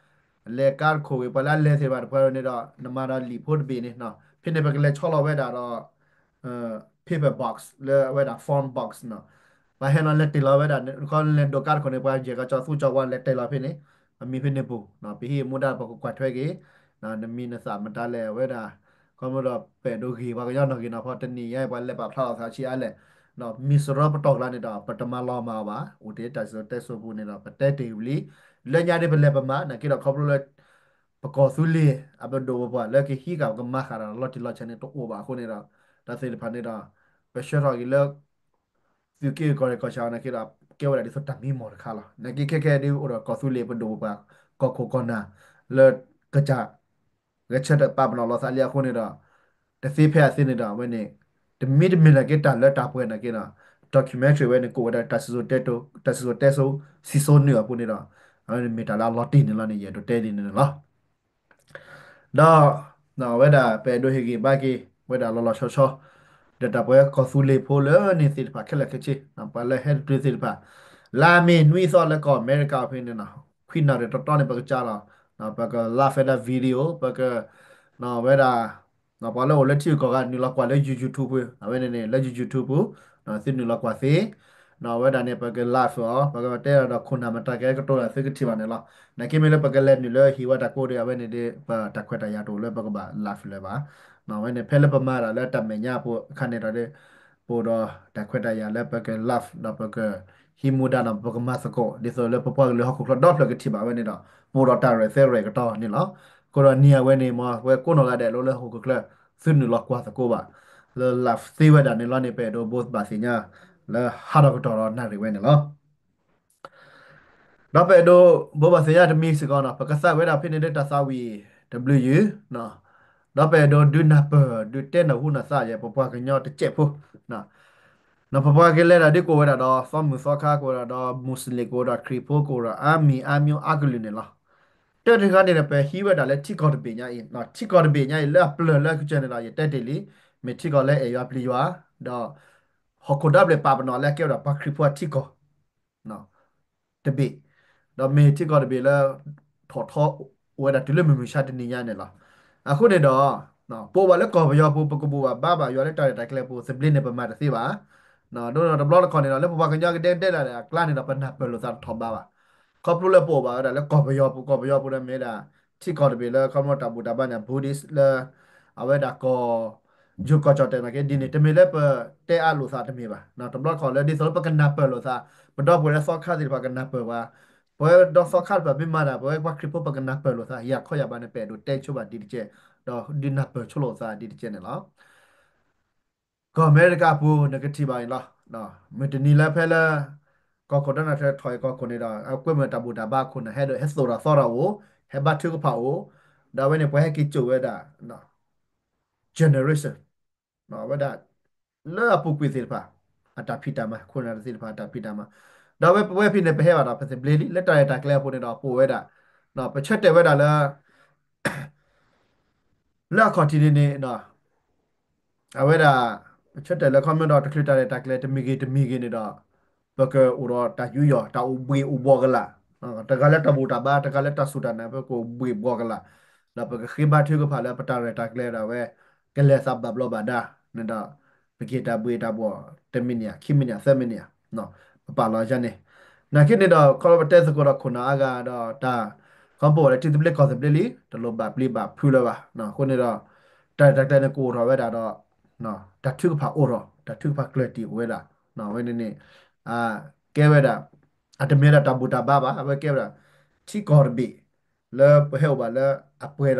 လဲၤကါတခိၣ်ဝံၤ ပှၤလၢအလဲၤသ့ၣ်တဖၣ်တဖၣ်န့ၣ်ဒီး နမၤဒီးလံာ်ဖိတဘ့ၣ်န့ၣ် ဖဲန့ၣ်ပကလဲၤဆီလီၤဝဲဒၣ်ဒီး paper box လၢအဝဲဒၣ် phone box န့ၣ် ပှၤဟဲလီၤလဲၤတ့ၢ်လီၤဝဲဒၣ် ခီလဲၤဒိးကါတခိၣ်န့ၣ် ပှၤယဲၢ်ကီၢ်ကၠီသူကၠီဝါလဲၤတ့ၢ်လီၤဖဲန့ၣ် အမံၤဖဲန့ၣ်ပူၤ ပဟံၣ်မူဒါပကကွၢ်ထွဲက့ၤ နမံၤနသၣ်မတၤလဲၣ်ဝဲဒၣ် ခီမ့ၢ်ဒီးပအဲၣ်ဒိးဂ့ၤပှၤကညီနီၣ်ဂံၢ်နီၣ်ဖီ တနံၤညါပှၤလဲၤပာ်ဖျါလီၤသးဆံးအါလဲၣ် မံၤစရီပတီၢ်ကျါန့ၣ်ဒီး ပတမၤလီၤမၢ်အီၤဘၣ် အိၣ်တ့ၢ်တၢ်စံၣ်စိၤတဲစိၤပူၤန့ၣ်ဒီး ပတဲတ့ၢ်ဝံၤလံ လၢညါဒ်ပလဲၤပမၤ နာ်က့ဒီးခီဖျိလၢ ပကီၢ်သူလ့ၤ အပဒိၣ်ပပှၢ်လၢကဟံးဃာ်ပကမၤဃာ်ဒီးလီၤတံၢ်လီၤဆဲးန့ၣ်တအိၣ်ဘၣ်အဃိန့ၣ်ဒီး တၢ်သ့ၣ်တဖၣ်န့ၣ်ဒီး ပဆှၢထီၣ်က့ၤလၢ သုးက့ၢ်ကီၢ်ရ့ၣ်ကီၢ်ဆၣ်အီၤနာ်က့ဒီး ကဲဝဲဒၣ်ဒ်သိးတၢ်မံမီၢ်တခါလီၤ. နာ်က့ခဲခဲဒ်အိၣ်ဒီးကီၢ်သူလ့ၤပဒိၣ်ပပှၢ် ကီၢ်ခိၣ်ကီၢ်နၢ် လၢကစၢ် ဂဲၤဆၢထၢၣ်ပာ်ပနီၣ်လီၤသးလံအဃိန့ၣ်ဒီး တသ့ဖဲအသ့န့ၣ်ဒီး အဝဲန့ၣ် တမံၤတမံၤနာ်က့တၢ်လၢတၢ်ပှဲၤနာ်က့ဒီး documentary ဝဲန့ၣ် ကအိၣ်ဝဲဒၣ်တၢ်စံၣ်စိၤတဲစိၤ စံၣ်စိၤတဲစိၤ စံၣ်စိၤနုာ်အပူၤန့ၣ်ဒီး အဝဲန့ၣ်မ့ၢ်တၢ်လၢအလီၤတံၢ်န့ၣ်လီၤန့ၣ် ယအဲၣ်ဒိးတဲဒ်န့ၣ်န့ၣ်လီၤ. ဒီး အဝဲဒၣ်ပအဲၣ်ဒိးဟ့ၣ်ဂံၢ်ဘါက့ၤ ဝဲဒၣ်လီၤလီၤဆီဆီ ဒီးတၢ်ပှဲၤကီၢ်သူလ့ၤဖိလၢန့ၣ်သ့ၣ်တဖၣ်ခဲလၢာ်ခဲဆ့ ပှၤလၢဟဲတတုၤသ့ၣ်တဖၣ် လါမ့ၤနွံသီလၢကီၢ်အမဲရကၤဖဲန့ၣ်နီၤ ခွံနၣ်ရံၣ်တီတီန့ၣ် ပကစၢ်လီၤ ပက live ဝဲဒၣ် video ပက ဝဲဒၣ် ပှၤလၢအိၣ်လၢထံဂုၤကီၢ်ဂၤနုာ်လီၤကွၢ်လၢ YouTube ပူၤ, အဝဲန့ၣ်န့ၣ် လၢ YouTube ပူၤ သုနုာ်လီၤကွၢ်သ့, အဝဲဒၣ်န့ၣ် ပက live အီၤ ပကတဲဒၣ်ဒီးခိၣ်နၢ်မတၤကဲကတိၤတၢ်သုကထံၣ်ဘၣ်န့ၣ်လီၤ. နာ်က့မ့ၢ်လၢပကလဲၤနုာ်လၢဟံၣ်ဝဲတၢ်ကိးဒီး အဝဲန့ၣ်ဒီး ပတၢ်ခွဲးတၢ်ယာ်တအိၣ်လၢပကဘၣ် live လၢၤဘၣ်. အဝဲန့ၣ် ဖဲလၢပမၤတၢ်လၢတၢ်မဲာ်ညါပူၤအခါန့ၣ်ဒီး ပအိၣ်ဒီးတၢ်ခွဲးတၢ်ယာ်လၢပက live ဒီးပကဟံးမူဒါဒီး ပကမၤသကိး ဒ်သိးလၢပပှၤကလုာ်ဟီၣ်ခိၣ်ချၢဒီဖျၢၣ်ကထံၣ်ဘၣ်ဝဲန့ၣ်ဒီး ပအိၣ်ဒီးတၢ်ရဲၣ်သဲရဲၣ်ကတီၤန့ၣ်လီၤ. အဃိဒီးနံၤအဝဲန့ၣ် မ်ပဝဲကိးနီၢ်ဂၤဒဲးလၢလၢဟီၣ်ခိၣ်ချၢ သုနုာ်လီၤကွၢ်သကိးဘၣ် လၢ live သ့ဝဲဒၣ်န့ၣ်လီၤန့ၣ် ပအဲၣ်ဒိးဘိးဘၣ်သ့ၣ်ညါ လၢဟးထီၣ်ကတီၢ်ဒီးနၣ်ရံၣ်ဝဲန့ၣ်လီၤ. ဒီးပအဲၣ်ဒိးဘိးဘၣ်သ့ၣ်ညါတမံၤစ့ၢ်ကီးန့ၣ် ပကသးဝံၣ်ဝဲဒၣ်ဖဲန့ၣ်လၢတၢ်သးဝံၣ်တဘျုးယုၢ်, ဒီးပအဲၣ်ဒိးဒုးနၢ်ပၢၢ် ဒုးတဲနၢ်ဟူနၢ်သးယဲ ပပှၤကညီတစဲးဖိ, ပပှၤကလဲၤတၢ်ဒ်ကအိၣ်ဝဲဒၣ်ဒီး သီမုၢ်သီခါကအိၣ်ဝဲဒၣ်ဒီး မူးစလ့ၣ်ကအိၣ်ဒီး ခရံာ်ဖိကအိၣ်ဒီး အါမံၤအါမံၤအါကလုာ်န့ၣ်လီၤ. တၢ်တခါန့ၣ်ဒီး ပဟံးဝဲဒၣ်လၢထံကီၢ်တဘ့ၣ်ညါအံၤ, ထံကီၢ်တဘ့ၣ်ညါအံၤ လၢအပျၢၤလၢကစၢၢ်န့ၣ်ဒီး ယတဲတ့ၢ်လံ, မ့ၢ်ထံကီၢ်လၢအဲၣ်ယွၤပျံၤယွၤ, ဒီး ဟီၣ်ခိၣ်ဒီဘ့ၣ်ပာ်ပနီၣ်လၢအကဲဝဲဒၣ်ပှၤခရံာ်ဖိအထံကီၢ် တဘ့ၣ်, ဒီးမ့ၢ်ထံကီၢ်တဘ့ၣ်လၢ ထီၣ်ထီအိၣ်ဝဲဒၣ်တုၤလၢမုၢ်မဆါတနံၤညါန့ၣ်လီၤ. အဃိန့ၣ်ဒီး ပအိၣ်ဘၣ်လၢကီၢ်ပယီၤပူၤ ပကဘိးဘၣ်ဘါဘၣ်ယွၤလၢတၢ်ရဲၣ်တၢ်ကျဲၤပူၤ သဘျ့န့ၣ် ပမၤတသ့ဘၣ်. ဒ်န့ၣ်ဒီးတဘျီတခီၣ်န့ၣ်ဒီး လၢပပှၤကညီကဒဲကဒဲလာ်အကျါန့ၣ်ဒီး ပနၢ်ပၢၢ်လိာ်သးတထီၣ်ဘးဘၣ်. ခီဖျိလၢပအိၣ်ဘၣ်ဝဲဒၣ်လၢကီၢ်ပယီၤပူၤ, ကီၢ်ပယီၤပူၤဒီးမ့ၢ်ဝဲဒၣ် ထံကီၢ်တဘ့ၣ်လၢ ခီဖျိတၢ်ဘူၣ်တၢ်ဘါန့ၣ် Buddhist လၢ အဝဲဒၣ်ကီၢ် ယိၤကီၢ်ကၠီၣ်တဲာ်နာ်က့ ဒ်န့ၣ် တမ့ၢ်လၢပတဲအါလိာ်သးတမ့ၢ်ဘၣ်. တဘျီတခီၣ်လၢဒ်သိးလၢပကနၢ်ပၢၢ်လိာ်သး, ပဒီပုၢ်ဝဲၢ်လၢသီခါသ့ၣ်တဖၣ်ကနၢ်ပၢၢ်ပှၤ, ပဝဲဒီးသီခါတဖၣ်မ့ၢ်မၤတၢ် ပဝဲပှၤခရံာ်ဖိပကနၢ်ပၢၢ်လိာ်သး ယၤခီယၤဘးန့ၣ် ပအဲၣ်ဒိးတဲဆိဘၣ်ဒ်တကဲး, ဒီးဒုးနၢ်ပၢၢ်ဆိလိာ်သးဒ်တကဲးန့ၣ်လီၤ. ကီၢ်အမဲရကၤအပူၤ နကထံၣ်ဘၣ်အံၤလီၤ. မုၢ်တနံၤလၢဖဲလၢ ကီၢ်ခိၣ်ဒီနၢ်ထၢၣ်ထီၣ်အံၤကီၢ်ခိၣ်န့ၣ်ဒီး အကွဲမုာ်တၢ်ဘူၣ်တၢ်ဘါအခိၣ်န့ၣ် ဟဲဒိးဟဲသိၣ်တၢ်သီတၢ်အိၣ်, ဟဲဘါထုကဖၣ်အိၣ်, ဒီးအဝဲန့ၣ် ပှၤဟဲက့ၤစိာ်ဝဲဒၣ် generation ဝဲဒၣ် လၢအပူၤကွံာ်သ့ၣ်တဖၣ် အတၢ်ဖံးတၢ်မၤ ခိၣ်နၢ်သ့ၣ်တဖၣ်အတၢ်ဖံးတၢ်မၤ, ဒီးဝဲပဝဲဖဲန့ၣ် ပဟဲဘၣ်ဒီး ပသဘျ့လံ လၢတၢ်ရဲၣ်တၢ်ကျဲၤအပူၤန့ၣ်ဒီး ပအိၣ်ဝဲဒၣ် ပဆၢတဲာ်ဝဲဒၣ်လၢ လၢအခီၣ်ထံးန့ၣ်န့ၣ် အဝဲဒၣ် ပဆၢတဲာ်လၢခီမ့ၢ်ဒီး တချုးတၢ်ရဲၣ်တၢ်ကျဲၤတမံၤဂ့ၤတမံၤဂ့ၤန့ၣ်ဒီး ပကအိၣ်ဒီးတၢ်ယူးယီၣ် တၢ်အိၣ်ဘှ့ၣ်အိၣ်ဘှီၣ်ကလာ်, တဂၤလၢတၢ်ဘူၣ်တၢ်ဘါ တဂၤလၢတၢ်စူၢ်တၢ်နာ် ပကအိၣ်ဘှ့ၣ်ဘှီၣ်ကလာ်, ဒီးပကဃ့ဘါထုကဖၣ်လၢပတၢ်ရဲၣ်တၢ်ကျဲၤဒၣ်ဝဲ ကလဲၤသးဘၣ်ဘျီးဘၣ်ဒါန့ၣ်ဒီး ပက့ၤတၢ်ဘှ့ၣ်တၢ်ဘှီၣ် တမံၤနံၤဧါ ခံမံၤနံၤဧါ သၢမံၤနံၤဧါ ပပာ်လီၤယၤန့ၣ်, နာ်က့န့ၣ်ဒီး ခီဖျိပတဲသကိးဒီးခိၣ်နၢ်အါဂၤဒီး တၢ် ခီဖျိလၢထံသဘျ့ကီၢ်သဘျ့လံ တလိၣ်ဘၣ်ပျံၤဘၣ်ဖုးလၢၤဘၣ်. အဃိန့ၣ်ဒီး တၢ်ရဲၣ်တၢ်ကျဲၤန့ၣ် ကအိၣ်ထီၣ်ဝဲဒၣ်ဒီး တၢ်ထုကဖၣ်အိၣ်ထီၣ် တၢ်ထုကဖၣ်ကျၢၢ်တံၢ်အိၣ်ဝဲဒၣ် အဝဲန့ၣ်န့ၣ် ကဲဝဲဒၣ် အတမ့ၢ်ဒၣ်တၢ်ဘူၣ်တၢ်ဘါဘၣ် အဝဲကဲဝဲဒၣ် ထံကီၢ်တဘ့ၣ် လၢပဟဲအိၣ်ဘၣ်လၢအပှဲၤဒီး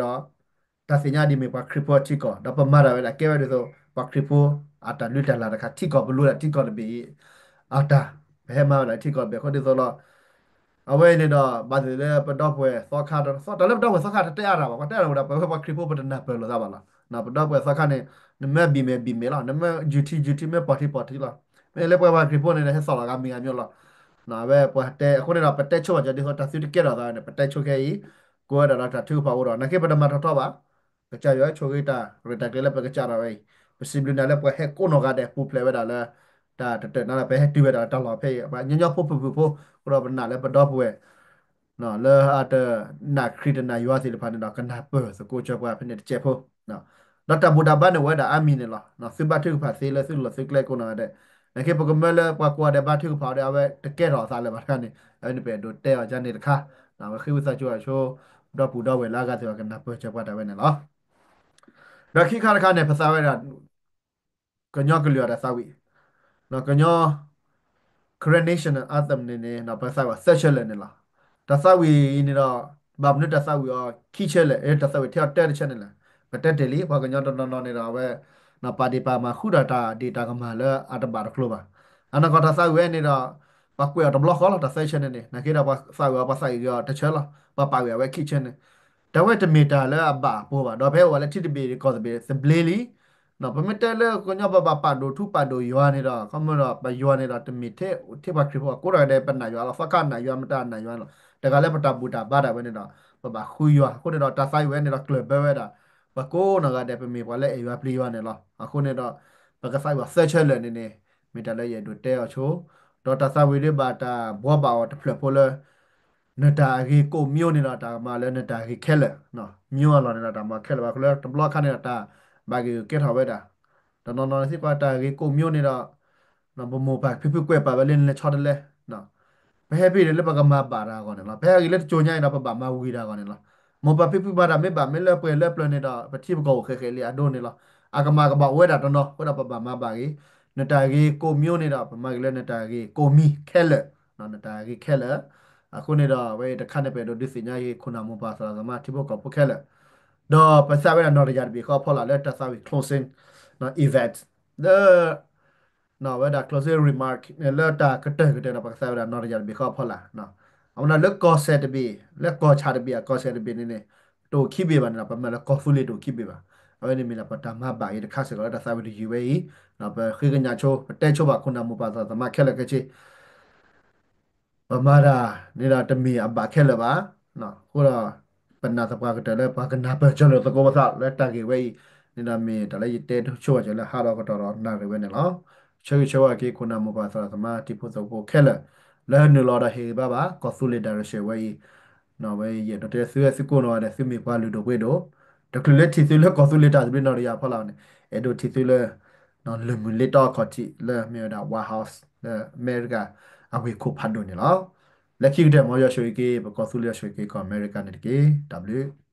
တၢ်သ့ၣ်ညါဒ်မ့ၢ်ပှၤခရံာ်ဖိအထံကီၢ် ဒီးပမၤတၢ်ဝဲဒၣ်ကဲဝဲဒ်သိး ပှၤခရံာ်ဖိအတၢ်လုၢ်တၢ်လၢ်တခါ ထံကီၢ်ပလိၤဒၣ်ထံကီၢ်တဘ့ၣ်အတၢ် ပဟဲမၤဝဲဒၣ်ထံကီၢ်တဘ့ၣ်အဃိဒ်သိးလီၤ. အဝဲအံၤန့ၣ်ဒီး ဘၣ်သ့ၣ်လၢပဒီပုၢ်ဝဲၢ်သီခါ တၢ်လၢပဒီပုၢ်ဝဲၢ်သီခါတတဲအါတၢ်ဘၣ် ပှၤတဲအါတၢ်ဝဲဒၣ် ပဝဲပှၤခရံာ်ဖိပတနၢ်ပၢၢ်လိာ်သးဘၣ်လီၤ. ပဒီပုၢ်ဝဲၢ်သီခါန့ၣ် နမ့ၢ်ဘံၣ်မ့ၢ်ဘံၣ်မ့ၢ်လီၤ နမ့ၢ်ယူၤထံယူၤထံ မ့ၢ်ပီၢ်ထံပီၢ်ထံလီၤ. မ့ၢ်လၢပှၤပှၤခရံာ်ဖိန့ၣ် ဟဲသီၣ်လီၤဂၤမံၤဂၤမံၤလီၤ. အဝဲပှၤတဲအဃိန့ၣ်ဒီး ပတဲဆိဘၣ်ကၢၤဒ်သိးတၢ်သုတကဲထီၣ်သးန့ၣ် ပတဲဆိခဲအံၤ ကိးဝဲဒၣ်ဒီးတၢ်ထုကဖၣ်အိၣ်ထီၣ် နာ်က့ပတမၤထီၣ်ထီဘၣ် ကစၢ်ယွၤဆိၣ်ဂ့ၤတၢ်ရဲၣ်တၢ်ကျဲၤလၢပကစးထီၣ်ဝဲအံၤ ပစံးဘျုးနၤလၢပှၤဟဲကိးနီၢ်ဂၤဒဲးပူၤဖျဲးဝဲဒၣ်လၢ တၢ်တတၢၢ်နီၤလၢပဟဲတုၤဝဲဒၣ်တၢ်လီၢ်ဖဲအံၤ ပှၤညီညီဖိဖုၣ်ဖုၣ်ဖိ အဃိဒီးပနာ်လၢပဒီပုၢ်ဝဲၢ် လၢအတနာ်ခရံာ်တနာ်ယွၤသ့ၣ်တဖၣ်န့ၣ်ဒီး ကနၢ်ပၢၢ်သကိးဆၢပှၤဖဲန့ၣ်တစဲးဖိ ဒီးတၢ်ဘူၣ်တၢ်ဘါန့ၣ်အိၣ်ဝဲဒၣ်အါမံၤန့ၣ်လီၤ. သုဘါထုကဖၣ်သ့လၢသုလီၢ်သုကျဲကိးနီၢ်ဂၤဒဲး နာ်က့ပကမၢလၢပှၤကိးဂၤဒဲးဘါထုကဖၣ်အီၤဒီး အဝဲတကဲထီၣ်အသးလၢၤဘၣ်တခါန့ၣ် အဝဲန့ၣ်ပအဲၣ်ဒိးတဲအီၤယၤန့ၣ်တခါ အဝဲဃ့ဝံသးစူၤအီၤဆိ ဒီပုၢ်ဒီဝဲၢ်လၢအဂၤသ့ၣ်တဖၣ်ကနၢ်ပၢၢ်ဆၢပှၤတၢ်ဝဲန့ၣ်လီၤ. ဒီးခံခါတခါန့ၣ် ပသးဝဲဒၣ် ကညီကလုာ်အတၢ်သးဝံၣ် ကညီ Karen National Anthem န့ၣ်န့ၣ် ပသးဝံၣ်သၢဆၢလၢာ်န့ၣ်လီၤ. တၢ်သးဝံၣ်အံၤန့ၣ်ဒီး ဘၣ်မနုၤတၢ်သးဝံၣ်အီၤခံဆၢလၢာ် တၢ်သးဝံၣ်ထဲအီၤတၢတဆၢန့ၣ်လဲၣ်. ပတဲတ့ၢ်လံ ပှၤကညီတနီၤနီၤန့ၣ်ဒီး အဝဲ ပာ်ဒ့ၣ်ပာ်မၤဃုာ်ဒီးတၢ်ဒ့ၣ်တၢ်ကမၣ်လၢအတဘၣ်တကျိၤဘၣ်. အနီၢ်ကီၢ်တၢ်သးဝံၣ်ဝဲန့ၣ်ဒီး ပှၤကွဲးအီၤတဘျီဃီလီၤ တၢ်သၢဆၢန့ၣ်န့ၣ် နာ်က့ဒီးပှၤသးဝံၣ်အီၤ ပှၤသးဝံၣ်အီၤတဆၢလီၤ ပှၤပာ်ဝံၣ်အဝဲခံဆၢန့ၣ် တၢ်ဝဲတမ့ၢ်တၢ်လၢအဘၣ်အပှၤဘၣ် ဒီးပဟဲအိၣ်ဝဲလၢထံတဘ့ၣ်ကီၢ်တဘ့ၣ်သဘျ့လံ ပမ့ၢ်တဲလၢကညီပဘၣ်ပာ်ဒိၣ်ထူပာ်ဒိၣ်ယွၤန့ၣ်ဒီး ခီမ့ၢ်ဒီးပယွၤန့ၣ်ဒီး တမ့ၢ်ထဲပှၤခရံာ်ဖိအကိးတဂၤဒဲး ပနာ်ယွၤလီၤ သီခါနာ်ယွၤ မတၤနာ်ယွၤလီၤ တဂၤလၢပတၢ်ဘူၣ်တၢ်ဘါဒၣ်ဝဲန့ၣ်ဒီး ပဘၣ်ဃုယွၤ အဃိန့ၣ်ဒီး တၢ်သးဝံၣ်ဝဲန့ၣ်ဒီး ကျၢၢ်ဘၢဝဲဒၣ် ပှၤကိးနီၢ်ဂၤဒဲး ပမ့ၢ်ပှၤလၢအဲၣ်ယွၤပျံၤယွၤန့ၣ်လီၤ. အဃိန့ၣ်ဒီး ပကသးဝံၣ်သၢဆၢလၢာ်န့ၣ်န့ၣ် မ့ၢ်တၢ်လၢယအဲၣ်ဒိးတဲအီၤဆိ ဒီးတၢ်သးဝံၣ်ဒ်ဘၣ်တၢ်ဘှီဘၣ်အီၤတဖျၢၣ်ဖိလၢ နတၢ်အဂ့ၤကိးမံၤန့ၣ်ဒီး တၢ်ကမၤလၢနတၢ်ဂ့ၤခဲလၢာ် မံၤအလီၢ်န့ၣ်ဒီး တၢ်မၤခဲလၢာ်ဘၣ် ခီလၢတဘျီခါန့ၣ်ဒီး တၢ် ဘၣ်ဂ့ၤကဲထီၣ်ဝဲဒၣ်, တနီၤနီၤန့ၣ်သံကွၢ်တၢ်ဂ့ၤကိးမံၤန့ၣ်ဒီး ပမိၢ်ပၢ်ဖံဖုကွဲးပာ်ဝဲလၢနလဲၤဆီတလဲ, ပဟဲဖဲန့ၣ်လၢပကမၤဘၣ်တၢ်အဂီၢ်န့ၣ်လီၤ. ပဟဲဂ့ၤလၢတကိညါအံၤဒီး ပဘၣ်မၤဝံၤတၢ်အဂီၢ်န့ၣ်လီၤ. မိၢ်ပၢ်ဖံဖုမၤတၢ်မ့ၢ်ဘၣ်မ့ၢ်လၢပှဲၤလၢပျၢၤန့ၣ်ဒီး ပထံပကီၢ်အိၣ်ဃဲးဃဲးလံအဒိန့ၣ်လီၤ. အကမၣ်ကဘၣ်အိၣ်ဝဲဒၣ်တနီၤ အဃိဒီးပဘၣ်မၤဘၣ်ဂ့ၤ, နတၢ်ဂ့ၤကိးမံၤန့ၣ်ဒီး ပမၤဂ့ၤလၢနတၢ်ဂ့ၤကိးမံၤခဲလၢာ်, နတၢ်ဂ့ၤခဲလၢာ်. အဃိန့ၣ်ဒီး အဝဲအံၤတခါန့ၣ် ပအဲၣ်ဒိးဒုးသ့ၣ်ညါအံၤ ခိၣ်နၢ်မိၢ်ပၢ်သရၣ်သမါထံဖိကီၢ်ဖိခဲလၢာ်, ဒီးပသးဝဲဒၣ်နီၢ်တယၢ်တဘ့ၣ်ဃီအဖီလာ် လၢတၢ်သးဝံၣ် closing event လၢ ဝဲဒၣ် closing remark န့ၣ် လၢတၢ်ကတၢၢ်ကတၢၢ်ဒီး ပကသးဝဲဒၣ်နီၢ်တယၢ်တဘ့ၣ်ဃီအဖီလာ်, အဝဲဒၣ်လၢကီၢ်စဲၣ်တဘ့ၣ် လၢကီၢ်ဆၣ်တဘ့ၣ် အကီၢ်စဲၣ်တဘ့ၣ်န့ၣ်န့ၣ် တအိၣ်ခံဘ့ၣ်ဘၣ်န့ၣ်ဒီး ပမၤလၢကီၢ်သူလ့ၤတအိၣ်ခံဘ့ၣ်ဘၣ်. အဝဲန့ၣ်မ့ၢ်ဒၣ်ပတၢ်မၤဘၣ်အံၤတခါစ့ၢ်ကီးလၢတၢ်သးဝံၣ်တယုၢ်ဝဲအံၤ, ပဃ့ကညးဆိ ပတဲဆိဘၣ်ခိၣ်နၢ်မိၢ်ပၢ်သရၣ်သမါခဲလၢာ်ခဲဆ့ ပမၤတၢ်န့ၣ်ဒီးတမ့ၢ်အဘၣ်ခဲလၢာ်ဘၣ်. အဃိဒီး ပနာ်သပှၢ်ကတၢၢ်လၢပှၤကနၢ်ပၢၢ်ကၠီၤလိာ်သကိးပသးလၢတၢ်ဂ့ၢ်ဝဲအံၤ န့ၣ်ဒီးမ့ၢ်တၢ်လၢယတဲဆိဝဲကၠီၤလၢဟးဒီးကတီၢ်ဒီးနၣ်ရံၣ်ဝဲန့ၣ်လီၤ. ဆၢဂ့ၤဆၢဝါက့ၤခိၣ်နၢ်မိၢ်ပၢ်သရၣ်သမါတံၤဖိသကိးဖိခဲလၢာ် လၢနုာ်လီၤဒီးဟ့ၣ်ဂံၢ်ဘါဘၣ် ကီၢ်သူလ့ၤ direction ဝဲအံၤ, ဝဲယအဲၣ်ဒိးတဲသုဝဲသုကိးနီၢ်ဂၤဒဲး သုမ့ၢ်ပှၤလုၢ်ဒိၣ်ပှ့ၤဒိၣ်, တချုးလၢထံၣ်သုလၢကီၢ်သူလ့ၤတၢ်သဘျ့နီၢ်တယၢ်အဖီလာ်န့ၣ် အဲၣ်ဒိးထံၣ်သုလၢ လၢၢ်မုၢ်လ့တီအခီၣ်ထံးလၢမ့ၢ်ဝဲဒၣ် White House လၢအမဲရကၤအဝ့ၢ်ခိၣ်ဖးဒိၣ်န့ၣ်လီၤ. လၢခံကတၢၢ် မ်ယွၤဆိၣ်ဂ့ၤက့ၤ ပကီၢ်သူလ့ၤ ယွၤဆိၣ်ဂ့ၤက့ၤကီၢ်အမဲရကၤန့ၣ်တက့ၢ်. တၢ်ဘျုး